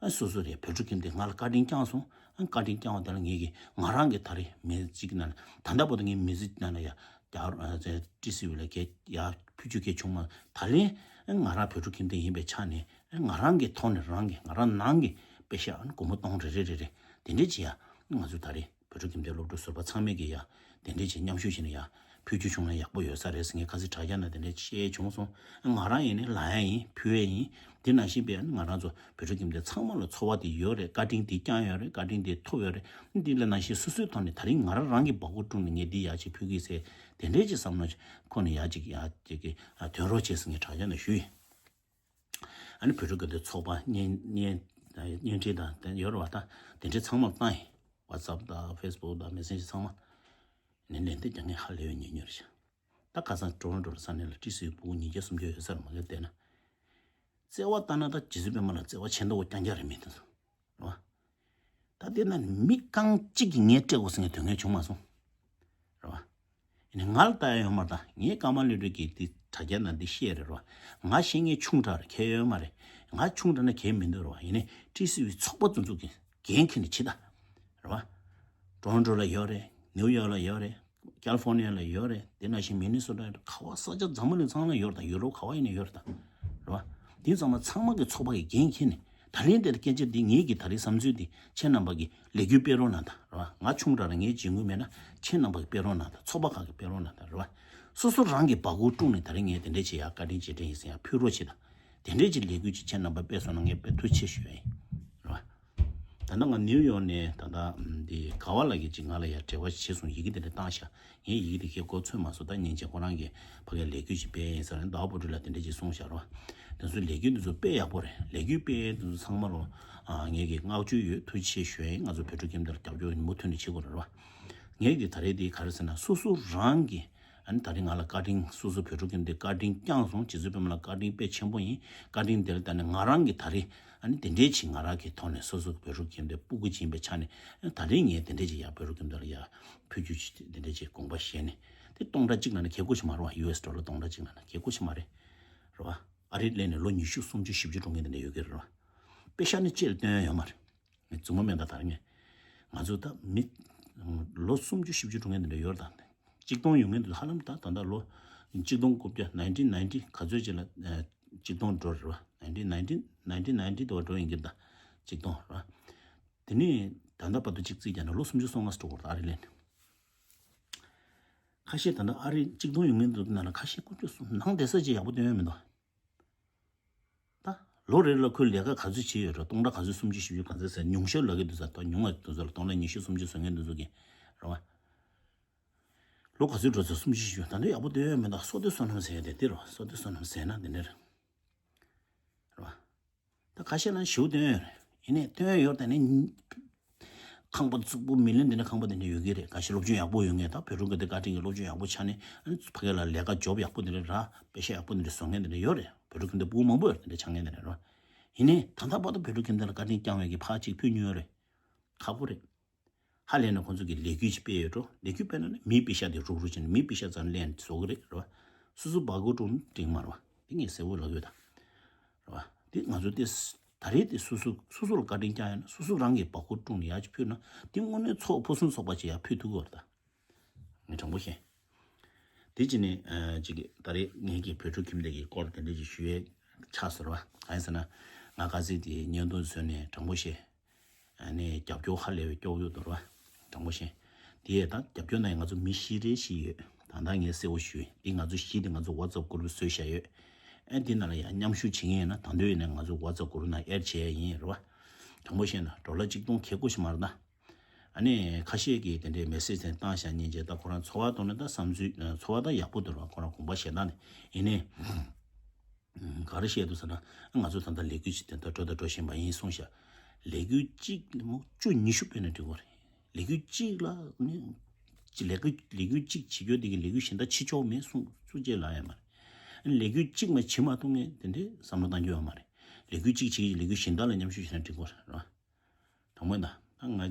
ཨ་སོ་སོ་རེད། བོད་ཕྲུག་ཁྱིམ་སྡེ་ང་ལ་བཀའ་དྲིན་བསྐྱངས་སོང་། ཨ་བཀའ་དྲིན་བསྐྱངས་པ་དེ་ལ་ངེད་ཀྱིས་ང་རང་གི་ད་རེས་མི་ཚེ་གཅིག་ནང་ལ་ད་ལྟ་བར་དུ་ངའི་མི་ཚེ་ནང་ལ་ཡ་ཡ་ཊི་སི་ཝི་ལ་གས་ཡ་ཕུལ་རྒྱུ་གས་བྱུང་མ། ད་ལན་ང་རང་བོད་ཕྲུག་ཁྱིམ་སྡེ་ཡིན་པའི་ཆ་ནས་ང་རང་གི་ཐོག་ནས་རང་གི་ང་རང་ནང་གི་པེ་ཤག་ཨ་ནི་སྒོར་མོ་སྟོང་རེ་རེ་རེ་རེ་དེ་འདྲས་ཅིག་ཡ་ང་ཚོ་ད་རེས་བོད་ཕྲུག་ཁྱིམ་སྡེའི་སློབ་ཕྲུག་ཟུར་པ་ཚང་མས་ཀྱིས་ཡ་དེ་འདྲས་ཅིག་མཉམ་ཞུགས་བྱས་ནས་ཡ་ཕུལ་རྒྱུ་བྱུང་ན་ཡག་པོ་ཡོད་ས་རེད་ཟེར་ངས་ཁ་སང་དྲ་རྒྱ་ནང་དེ་འདྲས་བཤད་བྱུང་སོང་། ང་རང་ཡིན་ནའི་ལབ་ཡ་ཡིན། ཕུལ་ཡ་ཡིན། དེ་ནང་བཞིན་པའི་ང་རང་ཚོ་བོད་ཕྲུག་ཁྱིམ་སྡེ་ཚང་མ་ལ་ཚོར་བ་དེ་ཡོད་རེད། བཀའ་དྲིན་དེ་བསྐྱངས་ཡོད་རེད། བཀའ་དྲིན་དེ་ཐོབ་ཡོད་རེད། འདི་ལ་ནང་བཞིན་སོ་སོའི་ཐོག་ནས་ད་རིང་ང་རང་རང་གི་བ་གོ་བཀྲུས་ནས་ངས་འདི་ཡག་ཅིག་ཕུལ་གི་ཟེར་དེ་འདྲས་ཅིག་བསམ་བློ་ཁོ་ནས་ཡག་ཅིག་ཡག་ཅིག་གི་དོན་རོགས་བྱེད་ཟེར་ངས་དྲ་རྒྱ་ནང་ཞུས་ཡིན། ཨ་ནི་བོད་ཕྲུག་གི་འདི་ཚོགས་པ་བརྙན་བརྙན་བརྙན་འཕྲིན་དང་དེ་ཡོད་རེད་བ། ད་དེ་འདྲས་ཚང་མར་བཏང་ཡིན། ཝ་ཊི་སེབ་དང་ཕེ་སི་བུག་དང་མེ་སེན་ཇར་ཚང་མ་ནས་ལན་འདེབས་རྒྱག་མཁན་ཧ་ལས་པའི་ཉུང་ཉུང་རེད་ཤག་ད་ཁ་སང་ཊོ་རོན་ཊོ་ལ་ས་གནས་ལ་ཊི་སི་ཝི་སྤུ་གུ་ཉིས་བརྒྱ་སུམ་བརྒྱ་ཡོད་ས་རེད་མ་གི་བལྟས་ན། བརྩེ་བ་ལྟར་ན་ད་རྗེ་བཙུན་པད་མ་ལ་བརྩེ་བ་ཆེ་མདོག་རྐྱང་རྐྱང་རེད་མི་འདུག་རེད་བ། ད་དེ་ན་མི་རྐང་གཅིག་གིས་ངས་སྤྲད་དགོས་ཟེར་མཁན་དོན་ངན་བྱུང་མ་སོང་། རེད་བ། ཡིན་ནའི་ང་ལ་ལྟ་ཡ་ཡོད་མ་རེད། ད་ངས་ཀརྨ་ལོས་སྒྲོན་གྱིས་འདི་དྲ་རྒྱ་ནང་འདི་བཤད་རེད་རོ། ང་བཤད་མཁན་ཆུང་དྲགས་རེད། གལ་ཡོད་མ་རེད། ང་ཆུང་དྲགས་ན་གལ་མི་འདུག་རོ། ཡིན་ནའི་ཊི་སི་ཝི་ཚོགས་པ་དེ་ཚོ་གི་འགན་འཁྱེར་ནས་ཕྱིན་ད། རེད་བ། ཊོ་རོན་ཊོ་ལ་ཡོད་རེད། ནིའུ་ཡོག་ལ་ཡོད་རེད། ཀལ་ལི་ཧྥོར་ནི་ཡ་ལ་ཡོད་རེད། དེ་ནང་བཞིན་མི་ནི་སོ་ཊ་ཡོད་རེད། ག་བ་ས་ཆ་འཛམ་བུ་གླིང་ཚང་ལ་ཡོད་རེད་ད། ཡུ་རོབ་ག་བ་ཡིན་ནའི་ཡོད་རེད་ད། རེད་བ། དེ་ཚང་མ་ཚང་མ་གི་ཚོགས་པ་གི་འགན་འཁྱེར་ནས། ད་རིང་དེར་སྐད་ཆ་འདི་ངེད་ཀྱི་ད་རིང་བསམ་ཚུལ་འདི་ཁྱེད་རྣམ་པ་གི་ལས་འགུལ་སྤེལ་རོགས་གནང་དང་། རེད་བ། ང་ཆུང་དྲགས་རེད། ངའི་བྱེད་དངུལ་མེད་ན་ཁྱེད་རྣམ་པ་གི་སྤེལ་རོགས་གནང་དང་། ཚོགས་པ་ཁག་གི་སྤེལ་རོགས་གནང་དང་། རེད་བ། སོ་སོ་རང་གི་སྦ་ཁུག་བཀྲུངས་ནས་ད་རིང་ངས་དེ་འདྲས་བྱེད་ཡ། བཀའ་དྲིན་རྗེས་དྲན་ཡིན་ཟེར་ཡ་ཕུལ་རོགས་བྱེད་དང་། དེ་འདྲས་ཀྱི་ལས་འགུལ་ཅིག་ཁྱེད་རྣམ་པ་སྤེལ་སོང་ན་ངས་དཔེ་ཐུགས་རྗེ་ཆེ་ཞུ་ཡ་ཡིན། རེད་བ། ད་ལྟ་ང་ནིའུ་ཡོག་ནས་ད་ལྟ་འདི་ག་བ་ལ་གི་ཅིག་ང་ལ་ཡ་འབྲེལ་བ་བྱེད་སོང་། ཡི་གེ་དེ་འདྲ་བཏང་ཤག་ངས་ཡི་གེ་དེ་ཁྱེད་མགོ་ཚོད་མ་སོང་། ད་སྙིང་རྗེ། ཁོ་རང་གིས་ཕ་གིར་ལས་འགུལ་ཅིག་སྤེལ་ཡིན་ཟེར་ནས་ཟླ་བ་བུ་ཁྲིད་ལ་དེ་འདྲ་ཅིག་གསུངས་ཤག་རེད་བ། དེ་ཚོ་ལས་འགུལ་འདི་ཚོ་དཔེ་ཡག་པོ་རེད། ལས་འགུལ་སྤེལ་ཡས་འདི་ཚོ་ཚང་མ་ལ་ཨ་ངས་ཀྱི་བསྔགས་བརྗོད་ཡོད། ཐུགས་རྗེ་ཆེ་ཞུ་ཡ་ཡིན། ང་ཚོ་བོད་ཕྲུག་ཁྱིམ་སྡེ་ལ་རྒྱབ་སྐྱོར་མུ་མཐུད་ནས་བྱེད་དགོས་རེད་བ། ངས་ཀྱི་ད་རེས་འདི་ག་རེ་ཟེར་ན། སོ་སོ་རང་གི་ཨ་ནི་ད་རེས་ང་ལ་བཀའ་དྲིན། སོ་སོ་བོད་ཕྲུག་ཁྱིམ་སྡེ་བཀའ་དྲིན་བསྐྱངས་སོང་། རྗེ་བཙུན་པད་མ་ལ་བཀའ་དྲིན་དཔེ་ཆེན་པོ་ཡིན། བཀའ་དྲིན་དེ་ལ་བརྟེན་ནས་ང་རང་གི་ད་རེས་ཨ་ནི་དེ་འདྲའི་ཅིག་ང་རང་གི་ཐོག་ནས་སོ་སོ་བོད་ཕྲུག་ཁྱིམ་སྡེ་སྤུ་གུ་ཅིག་ཡིན་པའི་ཆ་ནས། ཨ་ནི་ད་རེས་ངས་དེ་འདྲའི་ཅིག་ཡ་བོད་ཕྲུག་ཁྱིམ་སྡེ་ལ་ཡ་ཕུལ་རྒྱུ་ཅིག་དེ་འདྲའི་ཅིག་དགོངས་པ་བཞེས་ནས། དེ་སྟོང་ཕྲག་གཅིག་ལ་ནི་གལ་དགོས་ཤིག་མ་རེད་བ། ཡུ་ཨེསི་ཌོ་ལར་སྟོང་ཕྲག་གཅིག་ལ་ནི་གལ་དགོས་ཤིག་མ་རེད། རེད་བ། ཨ་རི་སླེབས་ནས་ལོ་ཉི་ཤུ་སུམ་ཅུ་བཞི་བཅུ་འགྲོ་མཁན་དེ་འདྲ་ཡོད་ཀྱི་རེད་བ། པེ་ཤག་ནི་ཅེར་སྟོན་ཡོད་མ་རེད། ངས་རྫུན་མ་མེད་ད། ད་རེས་ངས་ང་ཚོ་ད་མི་ལོ་སུམ་ཅུ་བཞི་བཅུ་འགྲོ་མཁན་དེ་འདྲ་ཡོད་རེད་ད། གཅིག་སྟོང་ཡོང་མཁན་དེ་ཧ་ལམ་ད་ད་ལྟ་ལོ་གཅིག་སྟོང་དགུ་བརྒྱ། ནའིན་ཊིན་ནའིན་ཊི་ག་ཚོད་ཅིག་ལ་ཨ་གཅིག་སྟོང་འགྲོ་རེད་བ། ནའིན་ཊིན་ནའིན་ཊི། ནའིན་ཊིན་ནའིན་ཊི་དུ་བ་འགྲོ་ཡིན་གྱི་རེད་ད། གཅིག་སྟོང་རེད་བ། དེ་ནས་ད་ལྟ་བར་དུ་གཅིག་བརྩིས་ཀྱང་ན་ལོ་སུམ་ཅུ་སོ་ལྔ་འགྲོ་གི་རེད་ད། ཨ་རི་སླེབས་ནས། ཁ་ཤས་ད་ལྟ་ཨ་རི་གཅིག་སྟོང་ཡོང་མཁན་དེ་ནང་ལ་ཁ་ཤས་ཀུན་སྤྱོད་སོང་ནང་བསྡད་ས་ཅིག་ཡག་པོ་སྟོན་ཡོད་མི་འདུག་ད་ལོ་རེ་ལ་ཁོས་ལས་ཀ་ག་ཚོད་བྱས་ཡོད་རེད། སྟོང་ཕྲག་ག་ཚོད། སུམ་ཅུ་བཞི་བཅུ་ག་ཚོད་ཟེར། ཉུང་ཤོས་ལབ་ཀྱི་འདུག་ཟེར། ད་ཉུང་བ་འདུག་ཟེར། སྟོང་ཕྲག་ཉི་ཤུ་སུམ་ཅུ་བཟོ་མཁན་འདི་ཚོ་གིས་རེད་བ། ལོ་ག་ཚོད་འགྲོ་ཚོད། སུམ་ཅུ་བཞི་བཅུ། ད་འདི་ཡག་པོ་སྟོན་ཡོད་མི་འདུག་སོ་ལྟོས་བསོད་ནམས་ཟེར་ཡ་དེ་འདི་རེད་བ། སོ་ལྟོས་བསོད་ནམས་ཟེར་ན་འདི་འདྲ་རེད་བ། ད་ཁ་ཤས་ལ་ཞེ་པོ་སྟོན་ཡོད་རེད། ཡིན་ནའི་སྟོན་ཡོད་དེ་ནི་ཁང་པ་རྩུབ་པོ་མི་ལོན་དེ་འདྲ། ཁང་པ་དེ་འདྲ་ཡོད་ཀྱི་རེད། ཁ་ཤས་སློབ་སྦྱོང་ཡག་པོ་ཡོད་མཁན། ད་བོད་ཕྲུག་གི་དེ་བཀའ་དྲིན་གྱི་སློབ་སྦྱོང་ཡག་པོ་ཆགས་ནས་ཨ་ནི་ཕ་གི་ལ་ལས་ཀ་ཇོབ་ཡག་པོ་དེ་འདྲ་རག་པེ་ཤག་ཡག་པོ་དེ་འདྲ་བཟོ་མཁན་དེ་འདྲ་ཡོད་རེད། བོད་ཕྲུག་ཁྱིམ་སྡེ་སྤུ་གུ་མང་པོ་ཡོད་རེད། དེ་འདྲ་ཆགས་མཁན་དེ་འདྲ་རེད་བ། ཡིན་ནའི་ད་ལྟ་བར་དུ་བོད་ཕྲུག་ཁྱིམ་སྡེ་ལ་བཀའ་དྲིན་བསྐྱངས་པའི་གི་ཕར་གཅིག་ཕུལ་མྱོང་ཡོད་རེད། ཁག་པོ་རེད། ཧ་ལས་ནས་ཁོང་ཚོ་གིས་ལས་འགུལ་ཅིག་སྤེལ་ཡོད་འགྲོ། ལས་འགུལ་སྤེལ་ན་ནི་མིའི་པེ་ཤག་དེ་རུག་རུག་བྱས་ནས་མིའི་པེ་ཤག་རྩ་ནས་ལེན་བཟོ་གི་རེད། རེད་བ། སོ་སོ་སྦ་ཁུག་བཀྲུངས་ན་འགྲིག་མ་རེད་བ། དེ་ངས་གསལ་པོ་ལབ་ཡོད་ད། རེད་བ། དེ་ང་ཚོ་དེ་ད་རེས་དེ་སོ་སོ་སོ་སོ་ལ་བཀའ་དྲིན་བསྐྱངས་ཡོད་ན། སོ་སོ་རང་གིས་སྦ་ཁུག་བཀྲུངས་ནས་ཡར་ཅིག་ཕུལ་ན་དེ་དངོས་གནས་ཚོགས་ཕུན་སུམ་ཚོགས་པ་ཅིག་ཡར་ཕུལ་ཐུབ་ཀྱི་ཡོད་རེད་ད། ངས་དྲང་པོ་བཤད། དེ་ཅི་ནས་ཨ་ཅིག་ད་རེས་ངེད་ཀྱི་བོད་ཕྲུག་ཁྱིམ་སྡེ་གི་སྐོར་དེ་འདྲ་ཅིག་ཞུ་ཡས་ཆགས་སོང་རེད་བ། གང་ཡིན་ཟེར་ན་ང་ག་ཚོད་དེ་བརྙན་ཐུང་བཟོས་ནས་དྲང་པོ་བཤད། ཨ་ནི་རྒྱབ་སྐྱོར་ཧ་ལས་པའི་སྐྱོ་གཡུག་འདུག་ར། དྲང་པོ་བཤད། དེ་ཡས་ད་རྒྱབ་སྐྱོར་གནང་ཡས་ང་ཚོ་མི་བཞི་རེ་བཞི་ཡོད། ད་ལྟ་ངས་གསལ་པོ་ཞུས། འདི་ང་ཚོ་བཞི་དེ་ང་ཚོ་ཝ་ཙབ་གུ་རུབ་བཟོས་བཞག་ཡོད། ཨ་འདི་ནང་ལ་ཡང་མཉམ་ཞུགས་བྱེད་མཁན་ཡོད་ན་ད་དུང་ཡིན་ན་ང་ཚོ་ཝ་ཙབ་གུ་རུབ་ནང་ཨེཌ་བྱེད་ཡས་ཡིན་ར་བ། དྲང་པོ་བཤད་ན་ཌོ་ལར་གཅིག་སྟོང་ཁེ་ཁོ་ཞིག་མ་རེད་ད། ཨ་ནི་ཁ་ཤས་ཀྱིས་དེ་འདྲའི་མེ་སེ་ཇི་དེ་བཏང་བཞག་སྙིང་རྗེ། ད་ཁོ་རང་འཚོ་བ་གཏོང་ནས་ད་བསམ་ཚུལ་འཚོ་བ་ད་ཡག་པོ་འདུག་ར། ཁོ་རང་དགོངས་པ་བཞེས་སྟངས་ནི་ཡིན་ནའི། ག་རེ་བཤད་འདུག་ཟེར་ན། ང་ཚོ་ད་ལྟ་ལས་འགུལ་ཅིག་དེ་འདྲ་འགྲོ་དང་འགྲོ་བཞིན་པ་ཡིན་གསུངས་ཤག་ལས་འགུལ་གཅིག་མོ་བཅུ་ཉི་ཤུ་སྤེལ་ན་འགྲིག་གི་རེད། ལས་འགུལ་གཅིག་ལ་ནི་ཅི་ལས་འགུལ་ལས་འགུལ་གཅིག་བྱེད་རྒྱུ་དེ་གི་ལས་འགུལ་གཞན་དག་བྱེད་ཆོག་མེད་གསུངས་གསུངས་རྗེས་ལ་ཡོད་མ་རེད། ལས་འགུལ་གཅིག་མ་བྱེད་མ་ཐུབ་མཁན་དེ་འདྲའི་བསམ་བློ་བཏང་རྒྱུ་ཡོད་མ་རེད། ལས་འགུལ་གཅིག་བྱེད་ཀྱི་ལས་འགུལ་གཞན་དག་ལ་མཉམ་ཞུགས་བྱས་ན་འགྲིག་གི་རེད། དྲང་མོ་ཡིན་ད། ད་ང་ང་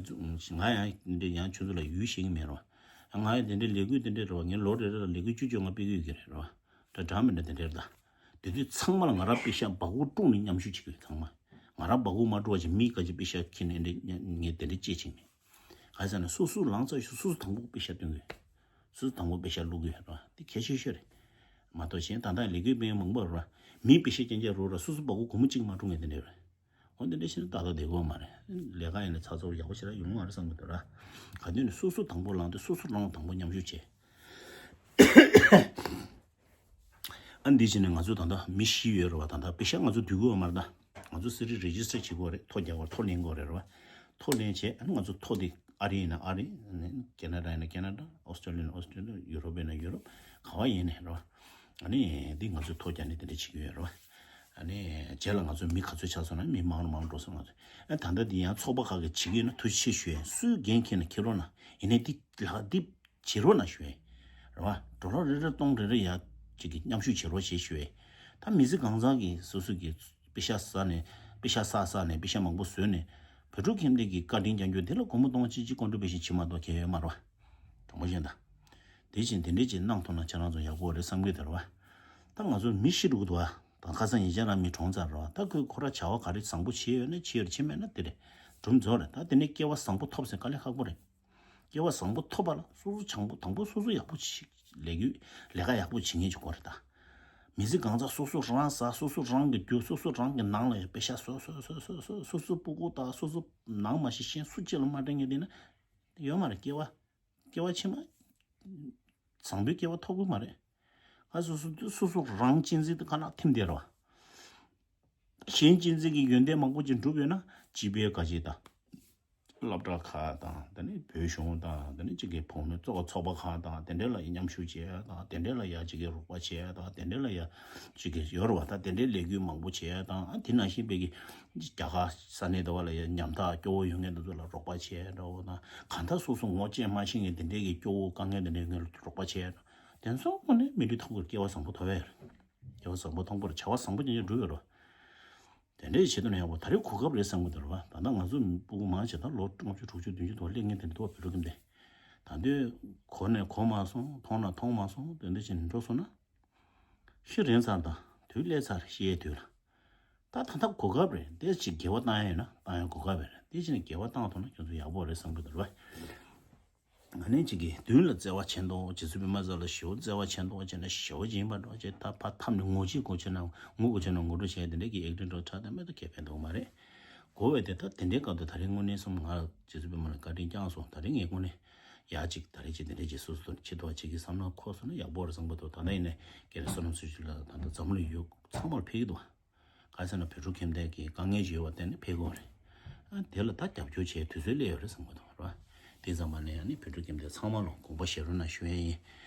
ཡང་འདི་ཡང་ཁྱོད་ཚོ་ལ་ཡུལ་ཤེས་ཀྱི་མེད་རོ། ང་ཡང་དེ་འདྲའི་ལས་འགུལ་དེ་འདྲའི་རོ། ངས་ལོ་རེ་རེ་ལ་ལས་འགུལ་བཅུ་བཅོ་ལྔ་སྤེལ་གྱི་ཡོད་ཀྱི་རེད་རོ། ད་འདྲ་མི་འདྲ་དེ་འདྲའི་རེད་ད། དེ་དུས་ཚང་མ་ལ་ང་རང་པེ་ཤག་སྦ་ཁུག་བཀྲུངས་ནས་མཉམ་ཞུགས་བྱེད་ཀྱི་ཡོད་ཚང་མ། ང་རང་སྦ་ཁུག་མ་བཀྲུ་བ་ཅིག་མི་ག་ཅིག་པེ་ཤག་ཁྱེར་ནས་འདི་ངས་དེ་འདྲའི་ཅེས་བྱེད་མེད། ག་ཟེར་ན་སོ་སོ་ལངས་ཚར་ཤོག་སོ་སོ་དང་པོ་པེ་ཤག་སྟོན་གྱི་ཡོད། སོ་སོ་དང་པོ་པེ་ཤག་བླུག་གི་ཡོད་རོ། དེ་གལ་ཆེ་ཤོས་རེད། མ་གཏོགས་གཞན་ད་ལྟ་ལས་འགུལ་སྤེལ་མཁན་མང་པོ་རོ། མི་པེ་ཤག་རྐྱང་རྐྱང་རོ་ར་སོ་སོ་སྦ་ཁུག་སྒོར་མོ་གཅིག་མ་བཀྲུ་མཁན་དེ་འདྲ་རེད། འོ་འདི་འདྲ་ཞིག་ནི་ཏག་ཏག་བསྡད་དགོས་མ་རེད། ལས་ཀ་ཡིན་ན་ཚགས་ཚུད་ཡག་པོ་ཞེ་དྲག་ཡོང་མ་རེད་བསམ་གྱི་འདུག་ར། ག་དུས་ནས་སོ་སོ་དང་པོ་ལངས་ཏེ་སོ་སོ་རང་དང་པོ་མཉམ་ཞུགས་བྱས། ཨ་འདི་བྱས་ནས་ང་ཚོ་ད་ལྟ་མི་བཞི་ཡོད་རེད་བ། ད་ལྟ་པེ་ཤག་ང་ཚོ་བསྡུ་དགོས་མ་རེད་ད། ང་ཚོ་སི་རི་རེ་ཇི་སི་ཊར་བྱེད་དགོས་རེད། ཐོ་རྒྱག་དགོས་རེད། ཐོ་ལེན་དགོས་རེད་རེད་བ། ཐོ་ལེན་བྱས་ཨ་ནི་ང་ཚོ་ཐོ་འདི་ཨ་རི་ཡིན་ན་ཨ་རི། ཁེ་ན་ཌ་ཡིན་ན་ཁེ་ན་ཌ། ཨོ་སི་ཀྲོ་ལི་ཡ་ཡིན་ན་ཨོ་སི་ཀྲོ་ལི་ཡ། ཡུ་རོབ་ཡིན་ན་ཡུ་རོབ། ག་བ་ཡིན་ནའི་རེད་བ། ཨ་ནི་འདི་ང་ཚོས་ཐོ་རྒྱག་ནས་དེ་འདྲ་བྱེད་ཀྱི་ཡོད་རེད་བ། ཨ་ནི་རྗེས་ལ་ང་ཚོ་མི་ག་ཚོད་ཆགས་སོང་ན་མི་མང་རུ་མང་རུ་འགྲོ་སོང་ང་ཚོ། ཨ་ད་ལྟ་འདི་ཡང་ཚོགས་པ་ཁག་གིས་བྱེད་ཀྱི་ཡོད་ན་ཐུགས་རྗེ་ཆེ་ཞུ་ཡ་ཡིན། སུས་འགན་འཁྱེར་ན་འཁྱེར་རོགས་གནང་། ཡིན་ནའི་འདི་ལག་འདི་བྱེད་རོགས་གནང་ཞུ་ཡ་ཡིན། རེད་བ། ཌོ་ལར་རེ་རེ་སྟོང་རེ་རེ་ཡ་ཅིག་གི་མཉམ་ཞུགས་བྱེད་རོགས་བྱེད་ཞུ་ཡ་ཡིན། ད་མི་ཚེ་གང་ཚང་གིས་སོ་སོ་གི་པེ་ཤག་བསགས་ནས་པེ་ཤག་བསགས་བསགས་ནས་པེ་ཤག་མང་པོ་བཟོས་ནས་བོད་ཕྲུག་ཁྱིམ་སྡེ་གི་བཀའ་དྲིན་བསྐྱང་རྒྱུ་དེ་ལ་སྒོར་མོ་སྟོང་གཅིག་གཅིག་ཀོན་ཊི་བུ་ཤན་བྱེད་མ་གཏོགས་གལ་ཡོད་མ་རེད་བ། དྲང་པོ་བཤད་ན། དེ་བཞིན་དེ་འདྲས་ཅིག་གནང་ཐུབ་ན་ཁྱེད་རང་ཚོ་ཡག་པོ་རེད་བསམ་གྱི་འདུག་ར་བ། ད་ང་ཚོ་མི་ཤི་འགྲོ་གི་འདུག་བ། ད་ཁ་སང་ཉེ་ཆར་རང་མི་གྲོངས་ཚར་ར་བ། ད་ཁོས་ཁོ་ར་བྱ་བ་ག་རེ་བཟང་པོ་བྱས་ཡོད་ན་བྱས་ཡོད་རེད། བྱས་མེད་ན་དེ་རེད། གྲུབ་རྫོགས་རེད། ད་དེ་ནས་སྐྱེ་བ་བཟང་པོ་ཐོབ་ཟེར་དཀའ་ལས་ཁག་པོ་རེད། སྐལ་བ་བཟང་པོ་ཐོབ་པ་ལ་སོ་སོ་བྱང་པོ་དང་པོ་སོ་སོ་ཡག་པོ་ཞིག་ལས་རྒྱུ་ལས་ཀ་ཡག་པོ་བྱེད་མཁན་ཅིག་དགོས་རེད་ད། མི་ཚེ་གང་ཚ་སོ་སོ་རང་ཟ། སོ་སོ་རང་གི་རྒྱུ། སོ་སོ་རང་གི་ནང་ལ་ཡ་པེ་ཤ་སོ་སོ་སོ་སོ་སོ་སོ་སོ་སོ་སྤུ་གུ་དང་སོ་སོ་ནང་མ་ཤི་གཞན་སུ་གཅིག་ལ་མ་སྤྲད་མཁན་དེ་ན་ཡོད་མ་རེད། སྐལ་བ་སྐལ་བ་ཕྱི་མ་བཟང་པོའི་སྐལ་བ་ཐོབ་གི་མ་རེད། ཨ་སོ་སོ་སོ་སོ་རང་གཅེས་འཛིན་དེ་ཁ་ན་ཐིམ་བསྡད་རོགས། གཞན་གཅེས་འཛིན་གྱི་ཡོན་ཏན་མང་པོ་ཅིག་འགྲུབ་ཡོད་ན་སྤྱི་པའི་དགའ་སྐྱིད་དང་། སློབ་གྲྭ་ཁག་དང་དེ་ནས་བོད་གཞུང་དང་དེ་ནས་གཅིག་གི་བུད་མེད་ཚོགས་ཚོགས་པ་ཁག་དང་དེ་འདྲ་ལ་མཉམ་ཞུགས་བྱེད་ཡ་དང་དེ་འདྲ་ལ་ཡ་གཅིག་གི་རོགས་པ་བྱེད་ཡ་དང་དེ་འདྲ་ལ་ཡ་གཅིག་གི་ཡོད་རེད་བ། ད་དེ་འདྲའི་ལས་འགུལ་མང་པོ་བྱེད་ཡ་དང་ཨ་དེ་ནང་བཞིན་པའི་གི་རྒྱ་གར་ས་གནས་དེ་བ་ལ་ཡ་ཉམ་ཐག་སྐྱོ་བོ་ཡོད་མཁན་དེ་ཚོ་ལ་རོགས་པ་བྱེད་ཡ་འདྲ་བོ་དང་གང་ལྟར་སོ་སོ་ངོ་ཅན་མ་ཤེས་མཁན་དེ་འདྲའི་གི་སྐྱོ་བོ་དཀའ་ངལ་དེ་འདྲའི་ངོས་ལ་རོགས་པ་བྱེད་ཡ་དང་དེ་ཚོ་དངོས་གནས་མི་ལུས་ཐོབ་དགོས་སྐལ་བ་བཟང་པོ་ཐོབ་ཡ་རེད། སྐལ་བ་བཟང་པོ་མཐོང་པོར་བྱ་བ་བཟང་པོ་ཅན་ཅན་འགྲུབ་ཡོད་རོ། དེ་འདྲའི་བྱེད་དུ་ནས་ཡག་པོ་ད་རེས་གོ་སྐབས་རེད་བསམ་གི་འདུག་ར་བ། ད་ལྟ་ང་ཚོ་སྤུ་གུ་མང་ཆེ་ད་ལོ་ལྔ་བཅུ་དྲུག་ཅུ་བདུན་ཅུ་དུ་སླེབས་མཁན་དེ་འདྲ་འདུག་བོད་ཕྲུག་ཁྱིམ་སྡེ། ད་དུང་གོ་ནས་གོ་མ་སོང་། མཐོང་ན་མཐོང་མ་སོང་། དེ་འདྲ་བྱས་ནས་འགྲོ་སོང་ན། ཤི་རན་ཚར་དང་དུས་སླེབས་ཚར་ཤི་ཡའི་དུས་ལ། ད་ད་ལྟ་གོ་སྐབས་རེད། དེ་ཅིག་འགྱེལ་བ་བཏང་ཡ་ཡོད་ན་བཏང་ཡ་གོ་སྐབས་རེད། དེ་བྱས་ནས་འགྱེལ་བ་བཏང་ཐུབ་ན་ཁྱོད་ཚོ་ཡག་པོ་རེད་བསམ་གི་འདུག་ར་བ། ང་ནི་གཅིག་གིས་མདུན་ལ་བརྩེ་བ་ཆེན་ཏོག་རྗེ་བཙུན་པད་མ་ལ་ཞེ་པོ་བརྩེ་བ་ཆེན་ཏོག་བྱས་ན་ཞེ་པོ་སྦྱིན་པ་འགྲོ་བྱས། ད་ཕ་ཐབས་ནི་ངོ་ཅིག་གོ་ཆེ་ན་ངུ་གོ་ཆེ་ན་ངུ་འགྲོ་བྱས། དེ་འདྲའི་གི་ཨེག་ཏིང་འགྲོ་ཁྲ་དེ་མེད་དུ་ཁེ་ཕན་འདུག་མ་རེད། གོ་བས་དེ་ད་དེ་འདྲའི་སྐབས་དུ་ད་རིང་དངོས་གནས་སོང་ང་རྗེ་བཙུན་པད་མ་ལ་བཀའ་དྲིན་བསྐྱངས་སོང་། ད་རིང་ངས་དངོས་གནས་ཡག་ཅིག་ད་རེས་ཅིག་དེ་འདྲའི་ཅིག་སོ་སོ་ཆེ་ཏོག་ཅིག་གི་བསམ་བློ་འཁོར་སོང་ན་ཡག་པོ་རེད་བསམ་གི་འདུག་ད་ལྟ་ཡིན་ནས་ཀྱེ་རེ་བསོད་ནམས་ཚུལ་ཁྲིམས་ལགས་ད་ལྟ་འཛམ་གླིང་ཡུལ་ཚང་མར་ཕེབས་ཀྱི་འདུག་ག་རེ་ཟེར་ན་བོད་ཕྲུག་ཁྱིམ་སྡེ་གི་དཀའ་ངལ་ཅིག་ཡོད་པ་བརྟེན་ནས་ཕེབས་དགོས་རེད། ཨ་དེ་ལ་ད་རྒྱབ་སྐྱོར་བྱེད་དུས་ཚོད་སླེབས་ཡོད་རེད་བསམ་གི་འདུག་ར། དེ་ཙམ་པ་ནས་ཨ་ནི་བོད་ཕྲུག་ཁྱིམ་སྡེ་ཚང་མ་ལ་དགོངས་པ་བཞེས་རོགས་གནང་ཞུ་ཡས་ཡིན།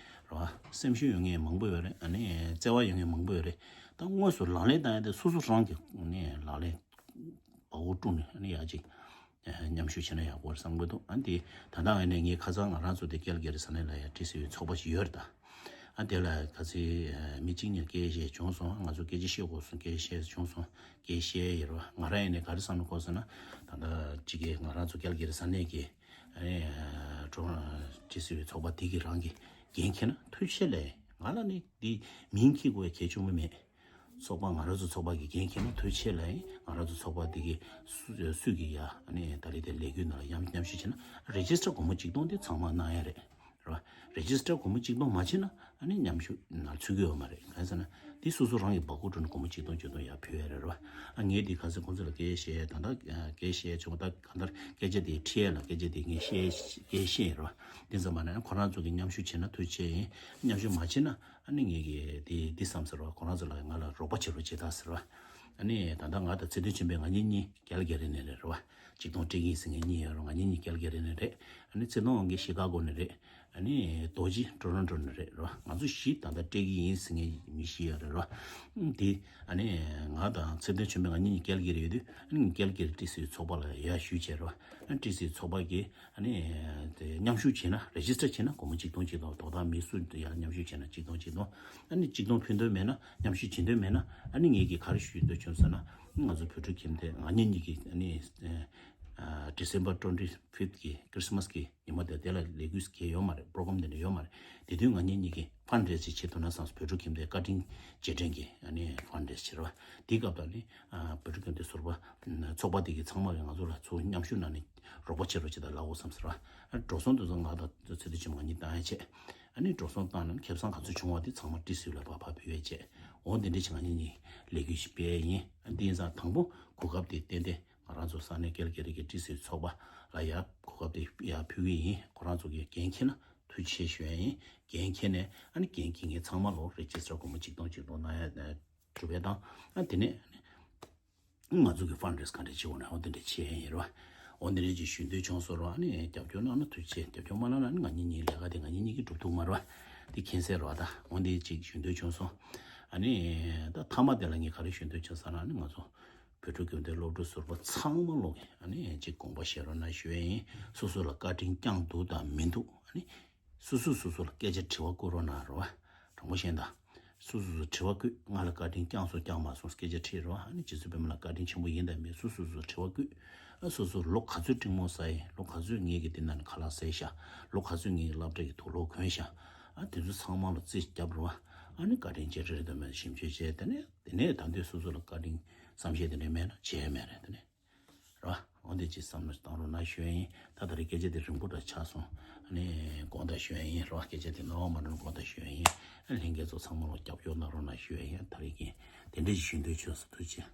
ར། སེམས་ཤུགས་ཡོད་མཁན་མང་པོ་ཡོད་རེད། ཨ་ནི་བརྩེ་བ་ཡོད་མཁན་མང་པོ་ཡོད་རེད། ད་དངོས་སུ་ལག་ལེན་བསྟར་ཡས་དེ་སོ་སོ་རང་གི་ནས་ལག་ལེན་བ་འོ་དཀྲུགས་ནས་ཨ་ནི་ཡག་ཅིག་མཉམ་ཞུགས་བྱས་ན་ཡག་པོ་རེད་བསམ་གི་འདུག་ཨ་ནི་དེ་ད་ལྟ་ཨ་ནི་ངས་ཁ་སང་ང་རང་ཚོ་དེ་ཀལ་ག་རི་ས་གནས་ལ་ཡ་ཏི་སི་ཝི་ཚོགས་པ་ཞིག་ཡོད་རེད་ད། ཨ་དེ་ལ་ག་ཚོད་མི་གཅིག་གཉིས་སྐད་བཤད་བྱུང་སོང་། ང་ཚོ་སྐད་ཆ་བཤད་དགོས་སོང་། སྐད་བཤད་བྱུང་སོང་། སྐད་བཤད་ཡོད་རེད་བ། ང་རང་ཡིན་ནས་ག་རེ་བསམ་བློ་འཁོར་སོང་ན་ད་ལྟ་གཅིག་གིས་ང་རང་ཚོ་ཀལ་ག་རི་ས་གནས་ཀྱི་ཨ་ནི་ཀྲོ་ཏི་སི་ཝི་ཚོགས་པ་དེ་གི་རང་གི་འགན་འཁྱེར་ན་ཐུགས་རྗེ་ཆེ་ལབ། ང་ལ་ནི་འདི་མིང་འཁྱེར་དགོས་གལ་ཆེན་པོ་མེད། ཚོགས་པ་ང་རང་ཚོ་ཚོགས་པ་གི་འགན་འཁྱེར་ན་ཐུགས་རྗེ་ཆེ་ལབ། ང་རང་ཚོ་ཚོགས་པ་དེ་གི་སུ་སུས་ཀྱི་ཡ་ཨ་ནི་ད་རེས་དེ་ལས་འགུལ་ནང་ལ་མཉམ་མཉམ་ཞུགས་བྱས་ན་རེ་ཇི་སི་ཊར་སྒོར་མོ་གཅིག་སྟོང་དེ་ཚང་མ་གནང་ཡ་རེད། རེད་བ། རེ་ཇི་སི་ཊར་སྒོར་མོ་གཅིག་སྟོང་མ་བྱེད་ན་ཨ་ནི་མཉམ་ཞུགས་ནང་ཚུད་ཀྱི་ཡོད་མ་རེད། གང་ཟེར་ན་འདི་སོ་སོ་རང་གི་སྦ་ཁུག་ཁྲོད་ནས་སྒོར་མོ་གཅིག་སྟོང་གཅིག་སྟོང་ཡར་ཕུལ་ཡ་རེད་བ། ཨ་ངས་འདི་ག་ཚོད་ཁོང་ཚོ་ལ་སྐད་བཤད་ད་ལྟ་སྐད་བཤད་བྱུང་ད་གང་ལྟར་སྐད་ཆ་དེ་ཁྲིད་ཡ་ལ་སྐད་ཆ་དེ་ངས་བཤད་སྐད་བཤད་རེད་བ། འདི་ཙམ་པ་ན་ཁོ་རང་ཚོ་གི་མཉམ་ཞུགས་བྱེད་ན་ཐུགས་རྗེ་ཆེ་ཡིན། མཉམ་ཞུགས་མ་བྱེད་ན་ཨ་ནི་ངས་གི་འདི་འདི་བསམ་ཟེར་བ། ཁོ་རང་ཚོ་ལ་ང་ལ་རོགས་པ་བྱེད་རོགས་བྱེད་ད་ཟེར་བ། ཨ་ནི་ད་ལྟ་ང་དང་ཚེ་བརྟན་ཆོས་འཕེལ་ང་གཉིས་གཉིས་ཀལ་ག་རི་ནས་རེད་རེད་བ། གཅིག་སྟོང་སྤྲད་ཀྱི་ཡིན་ཟེར་མཁན་གཉིས་ཡོད་རེད། ང་གཉིས་གཉིས་ཀལ་ག་རི་ནས་རེད། ཨ་ནི་ཚེ་ཐོང་དབང་རྒྱལ་ཤི་ཀ་གོ་ནས་རེད། ཨ་ནི་རྡོ་རྗེ་ཊོ་རོན་ཊོ་ནས་རེད་རེད་བ། ང་ཚོ་བཞི་ད་ལྟ་སྤྲད་ཀྱི་ཡིན་ཟེར་མཁན་མི་བཞི་ཡོད་རེད་རེད་བ། ཨ་དེ་ཨ་ནི་ང་དང་ཚེ་བརྟན་ཆོས་འཕེལ་ང་གཉིས་གཉིས་ཀལ་ག་རི་ཡོད་དུས་ཨ་ནི་ཀལ་ག་རི་ཏི་སི་ཚོགས་པ་ལ་ཡར་ཞུས་བྱས་རེད་བ། ཨ་ནི་ཏི་སི་ཚོགས་པ་གི་ཨ་ནི་དེ་མཉམ་ཞུགས་བྱས་ན་རེ་ཇི་སི་ཊར་བྱས་ན་སྒོར་མོ་གཅིག་སྟོང་གཅིག་སྟོང་དོ་བདག་མི་སུ་ཡར་མཉམ་ཞུགས་བྱས་ན་གཅིག་སྟོང་གཅིག་སྟོང་། ཨ་ནི་གཅིག་སྟོང་ཕུལ་འདོད་མེད་ན་མཉམ་ཞུགས་བྱེད་འདོད་མེད་ན་ཨ་ནི་ངེད་ཀྱིས་ག་རེ་ཞུ་འདོད་བྱུང་ཟེར་ན་ང་ཚོ་བོད་ཕྲུག་ཁྱིམ་སྡེ་ང་གཉིས་གཉིས་ཀྱིས་ཨ་ནི་ཨ་December twenty fifth གི་Christmas གི་ཉི་མ་དེ་དེ་ལ་ལས་འགུལ་གལ་ཡོད་མ་རེད། པོ་རོ་གྷ་རམ་དེ་འདྲ་ཡོད་མ་རེད། དེ་དུས་ང་གཉིས་གཉིས་ཀྱིས་ཕན་ཌ་རེ་ཟིང་བྱེད་ཐུབ་ན་བསམས་སོང་། བོད་ཕྲུག་ཁྱིམ་སྡེ་བཀའ་དྲིན་རྗེས་དྲན་གྱི་ཨ་ནི་ཕན་ཌ་རེ་ཟིང་བྱེད་རེད་བ། དེའི་སྐབས་དང་ནི་ཨ་བོད་ཕྲུག་ཁྱིམ་སྡེ་ཟུར་པ་ཚོགས་པ་དེ་གི་ཚང་མ་གིས་ང་ཚོ་ལ་ཚུར་མཉམ་ཞུགས་གནང་ནས་རོགས་པ་བྱེད་རོགས་བྱེད་དང་ལབ་དགོས་བསམས་ཟེར་བ། ཨ་འགྲོ་སོང་དེ་ཚོ་ང་དང་ཚེ་བརྟན་ཆོས་འཕེལ་ང་གཉིས་བཏང་ཡ་བྱས། ཨ་ནི་འགྲོ་སོང་བཏང་ནས་ཁེ་བཟང་ག་ཚོད་བྱུང་བ་དེ་ཚང་མ་ཏི་སི་ཝི་ལ་ཕར་ཕར་ཕུལ་ཡ་བྱས། འོ་དེ་འདྲ་བྱས་ང་གཉིས་གཉིས་ལས་འགུལ་ཞིག་སྤེལ་ཡ་ཡིན། ཨ་དེ་ཡིན་ཙང་དང་པོ་གོ་སྐབས་དེ་ཏན་ཏན་ང་རང་ཚོ་ས་གནས་ཀལ་ག་རི་གི་ཏི་སི་ཚོགས་པ་ལ་ཡ་གོ་སྐབས་དེ་ཡར་ཕུལ་གྱི་ཡིན། ཁོ་རང་ཚོ་གིས་འགན་འཁྱེར་ན་ཐུགས་རྗེ་ཆེ་ཞུ་ཡ་ཡིན། འགན་འཁྱེར་ནས་ཨ་ནི་འགན་འཁྱེར་མཁན་ཚང་མ་ལ་རེ་ཇི་སི་ཊར་སྒོར་མོ་གཅིག་སྟོང་གཅིག་སྟོང་གནང་ཡ་གྲུབ་པ་དང་། ཨ་དེ་ནས་ང་ཚོ་གི་ཕན་ཌ་རེ་ཟིང་ག་འདྲ་བྱེད་དགོས་ན་འོ་དེ་འདྲ་བྱེད་ཡ་ཡིན་རེད་བ། འོ་དེ་འདྲ་ཅིག་ཞུ་འདོད་བྱུང་སོང་རེད་བ། ཨ་ནི་རྒྱབ་སྐྱོར་གནང་ན་ཐུགས་རྗེ་ཆེ། རྒྱབ་སྐྱོར་མ་གནང་ན་ཨ་ནི་ང་གཉིས་གཉིས་ལས་ཀ་དེ་ང་གཉིས་གཉིས་ཀྱིས་སྒྲུབ་ཐུབ་མ་རེད་བ། དེ་མཁྱེན་གསལ་རེད་བ། ད་འོ་དེ་ཅིག་ཞུ་འདོད་བྱུང་སོང་། ཨ་ནི་ད་མཐའ་མ་དེ་ལ་ངས་ག་རེ་ཞུ་འདོད་བྱུང་ཟེར་ན་ཨ་ནི་ང་ཚོ་བོད་ཕྲུག་ཁྱིམ་སྡེ་སློབ་ཕྲུག་ཟུར་པ་ཚང་མ་ལོག་གི་ཨ་ནི་ཅིག་དགོངས་པ་བཞེས་རོགས་གནང་ཞུ་ཡ་ཡིན། སོ་སོ་ལ་བཀའ་དྲིན་བསྐྱངས་འདུག་དང་མི་འདུག་ཨ་ནི་སོ་སོས་སོ་སོ་ལ་སྐད་ཆ་དྲི་བ་བཀོད་རོགས་གནང་རོགས། དྲང་པོ་བཤད་ན། སོ་སོ་སོ་དྲི་བ་བཀོད། ང་ལ་བཀའ་དྲིན་བསྐྱངས་སོང་བསྐྱངས་མ་སོང་སྐད་ཆ་དྲིས་རོགས། ཨ་ནི་རྗེ་བཙུན་པད་མ་ལ་བཀའ་དྲིན་ཆེན་པོ་ཡིན་དང་མིན་སོ་སོ་སོ་དྲི་བ་བཀོད། ཨ་སོ་སོ་ལོ་ག་ཚོད་འགྲིག་མོ་ཟ་ཡིན། ལོ་ག་ཚོད་ངེད་ཀྱི་འདི་ནང་ནས་ཁ་ལག་ཟས་ཤག་ལོ་ག་ཚོད་ངེད་ཀྱི་སློབ་གྲྭ་གི་དུག་ལོག་གོན་ཤག་ཨ་དེ་ཚོ་ཚང་མ་ལ་རྩིས་རྒྱབ་རོགས། ཨ་ནི་བཀའ་དྲིན་ཆེ་རེད་དང་མེད་ཞིབ་དཔྱོད་བྱས། དེ་ནས་དེ་ནས་ད་འདོད་སོ་སོ་ལ་བཀའ་དྲིན་བསམ་ཤེས་དེ་འདྲ་མེད་ན་བྱས་མེད་རེད། དེ་ནས་རོ། དེ་ཅིག་བསམ་བློ་བཏང་རོགས་གནང་ཞུ་ཡ་ཡིན། ད་ད་རེས་སྐད་ཆ་དེ་རིང་པོ་འདྲ་ཆགས་སོང་། ཨ་ནི་དགོངས་དག་ཞུ་ཡ་ཡིན་རོགས། སྐད་ཆ་དེ་རྣ་བ་མ་འགྲོ་ན་དགོངས་དག་ཞུ་ཡ་ཡིན། ཨ་ལྷན་རྒྱས་ཚོ་ཚང་མ་ལ་རྒྱབ་སྐྱོར་གནང་རོགས་གནང་ཞུ་ཡ་ཡིན། ད་རེས་ཀྱི་དེ་འདྲ་ཞིག་ཞུ་འདོད་བྱུང་སོང་། ཐུགས་རྗེ་ཆེ།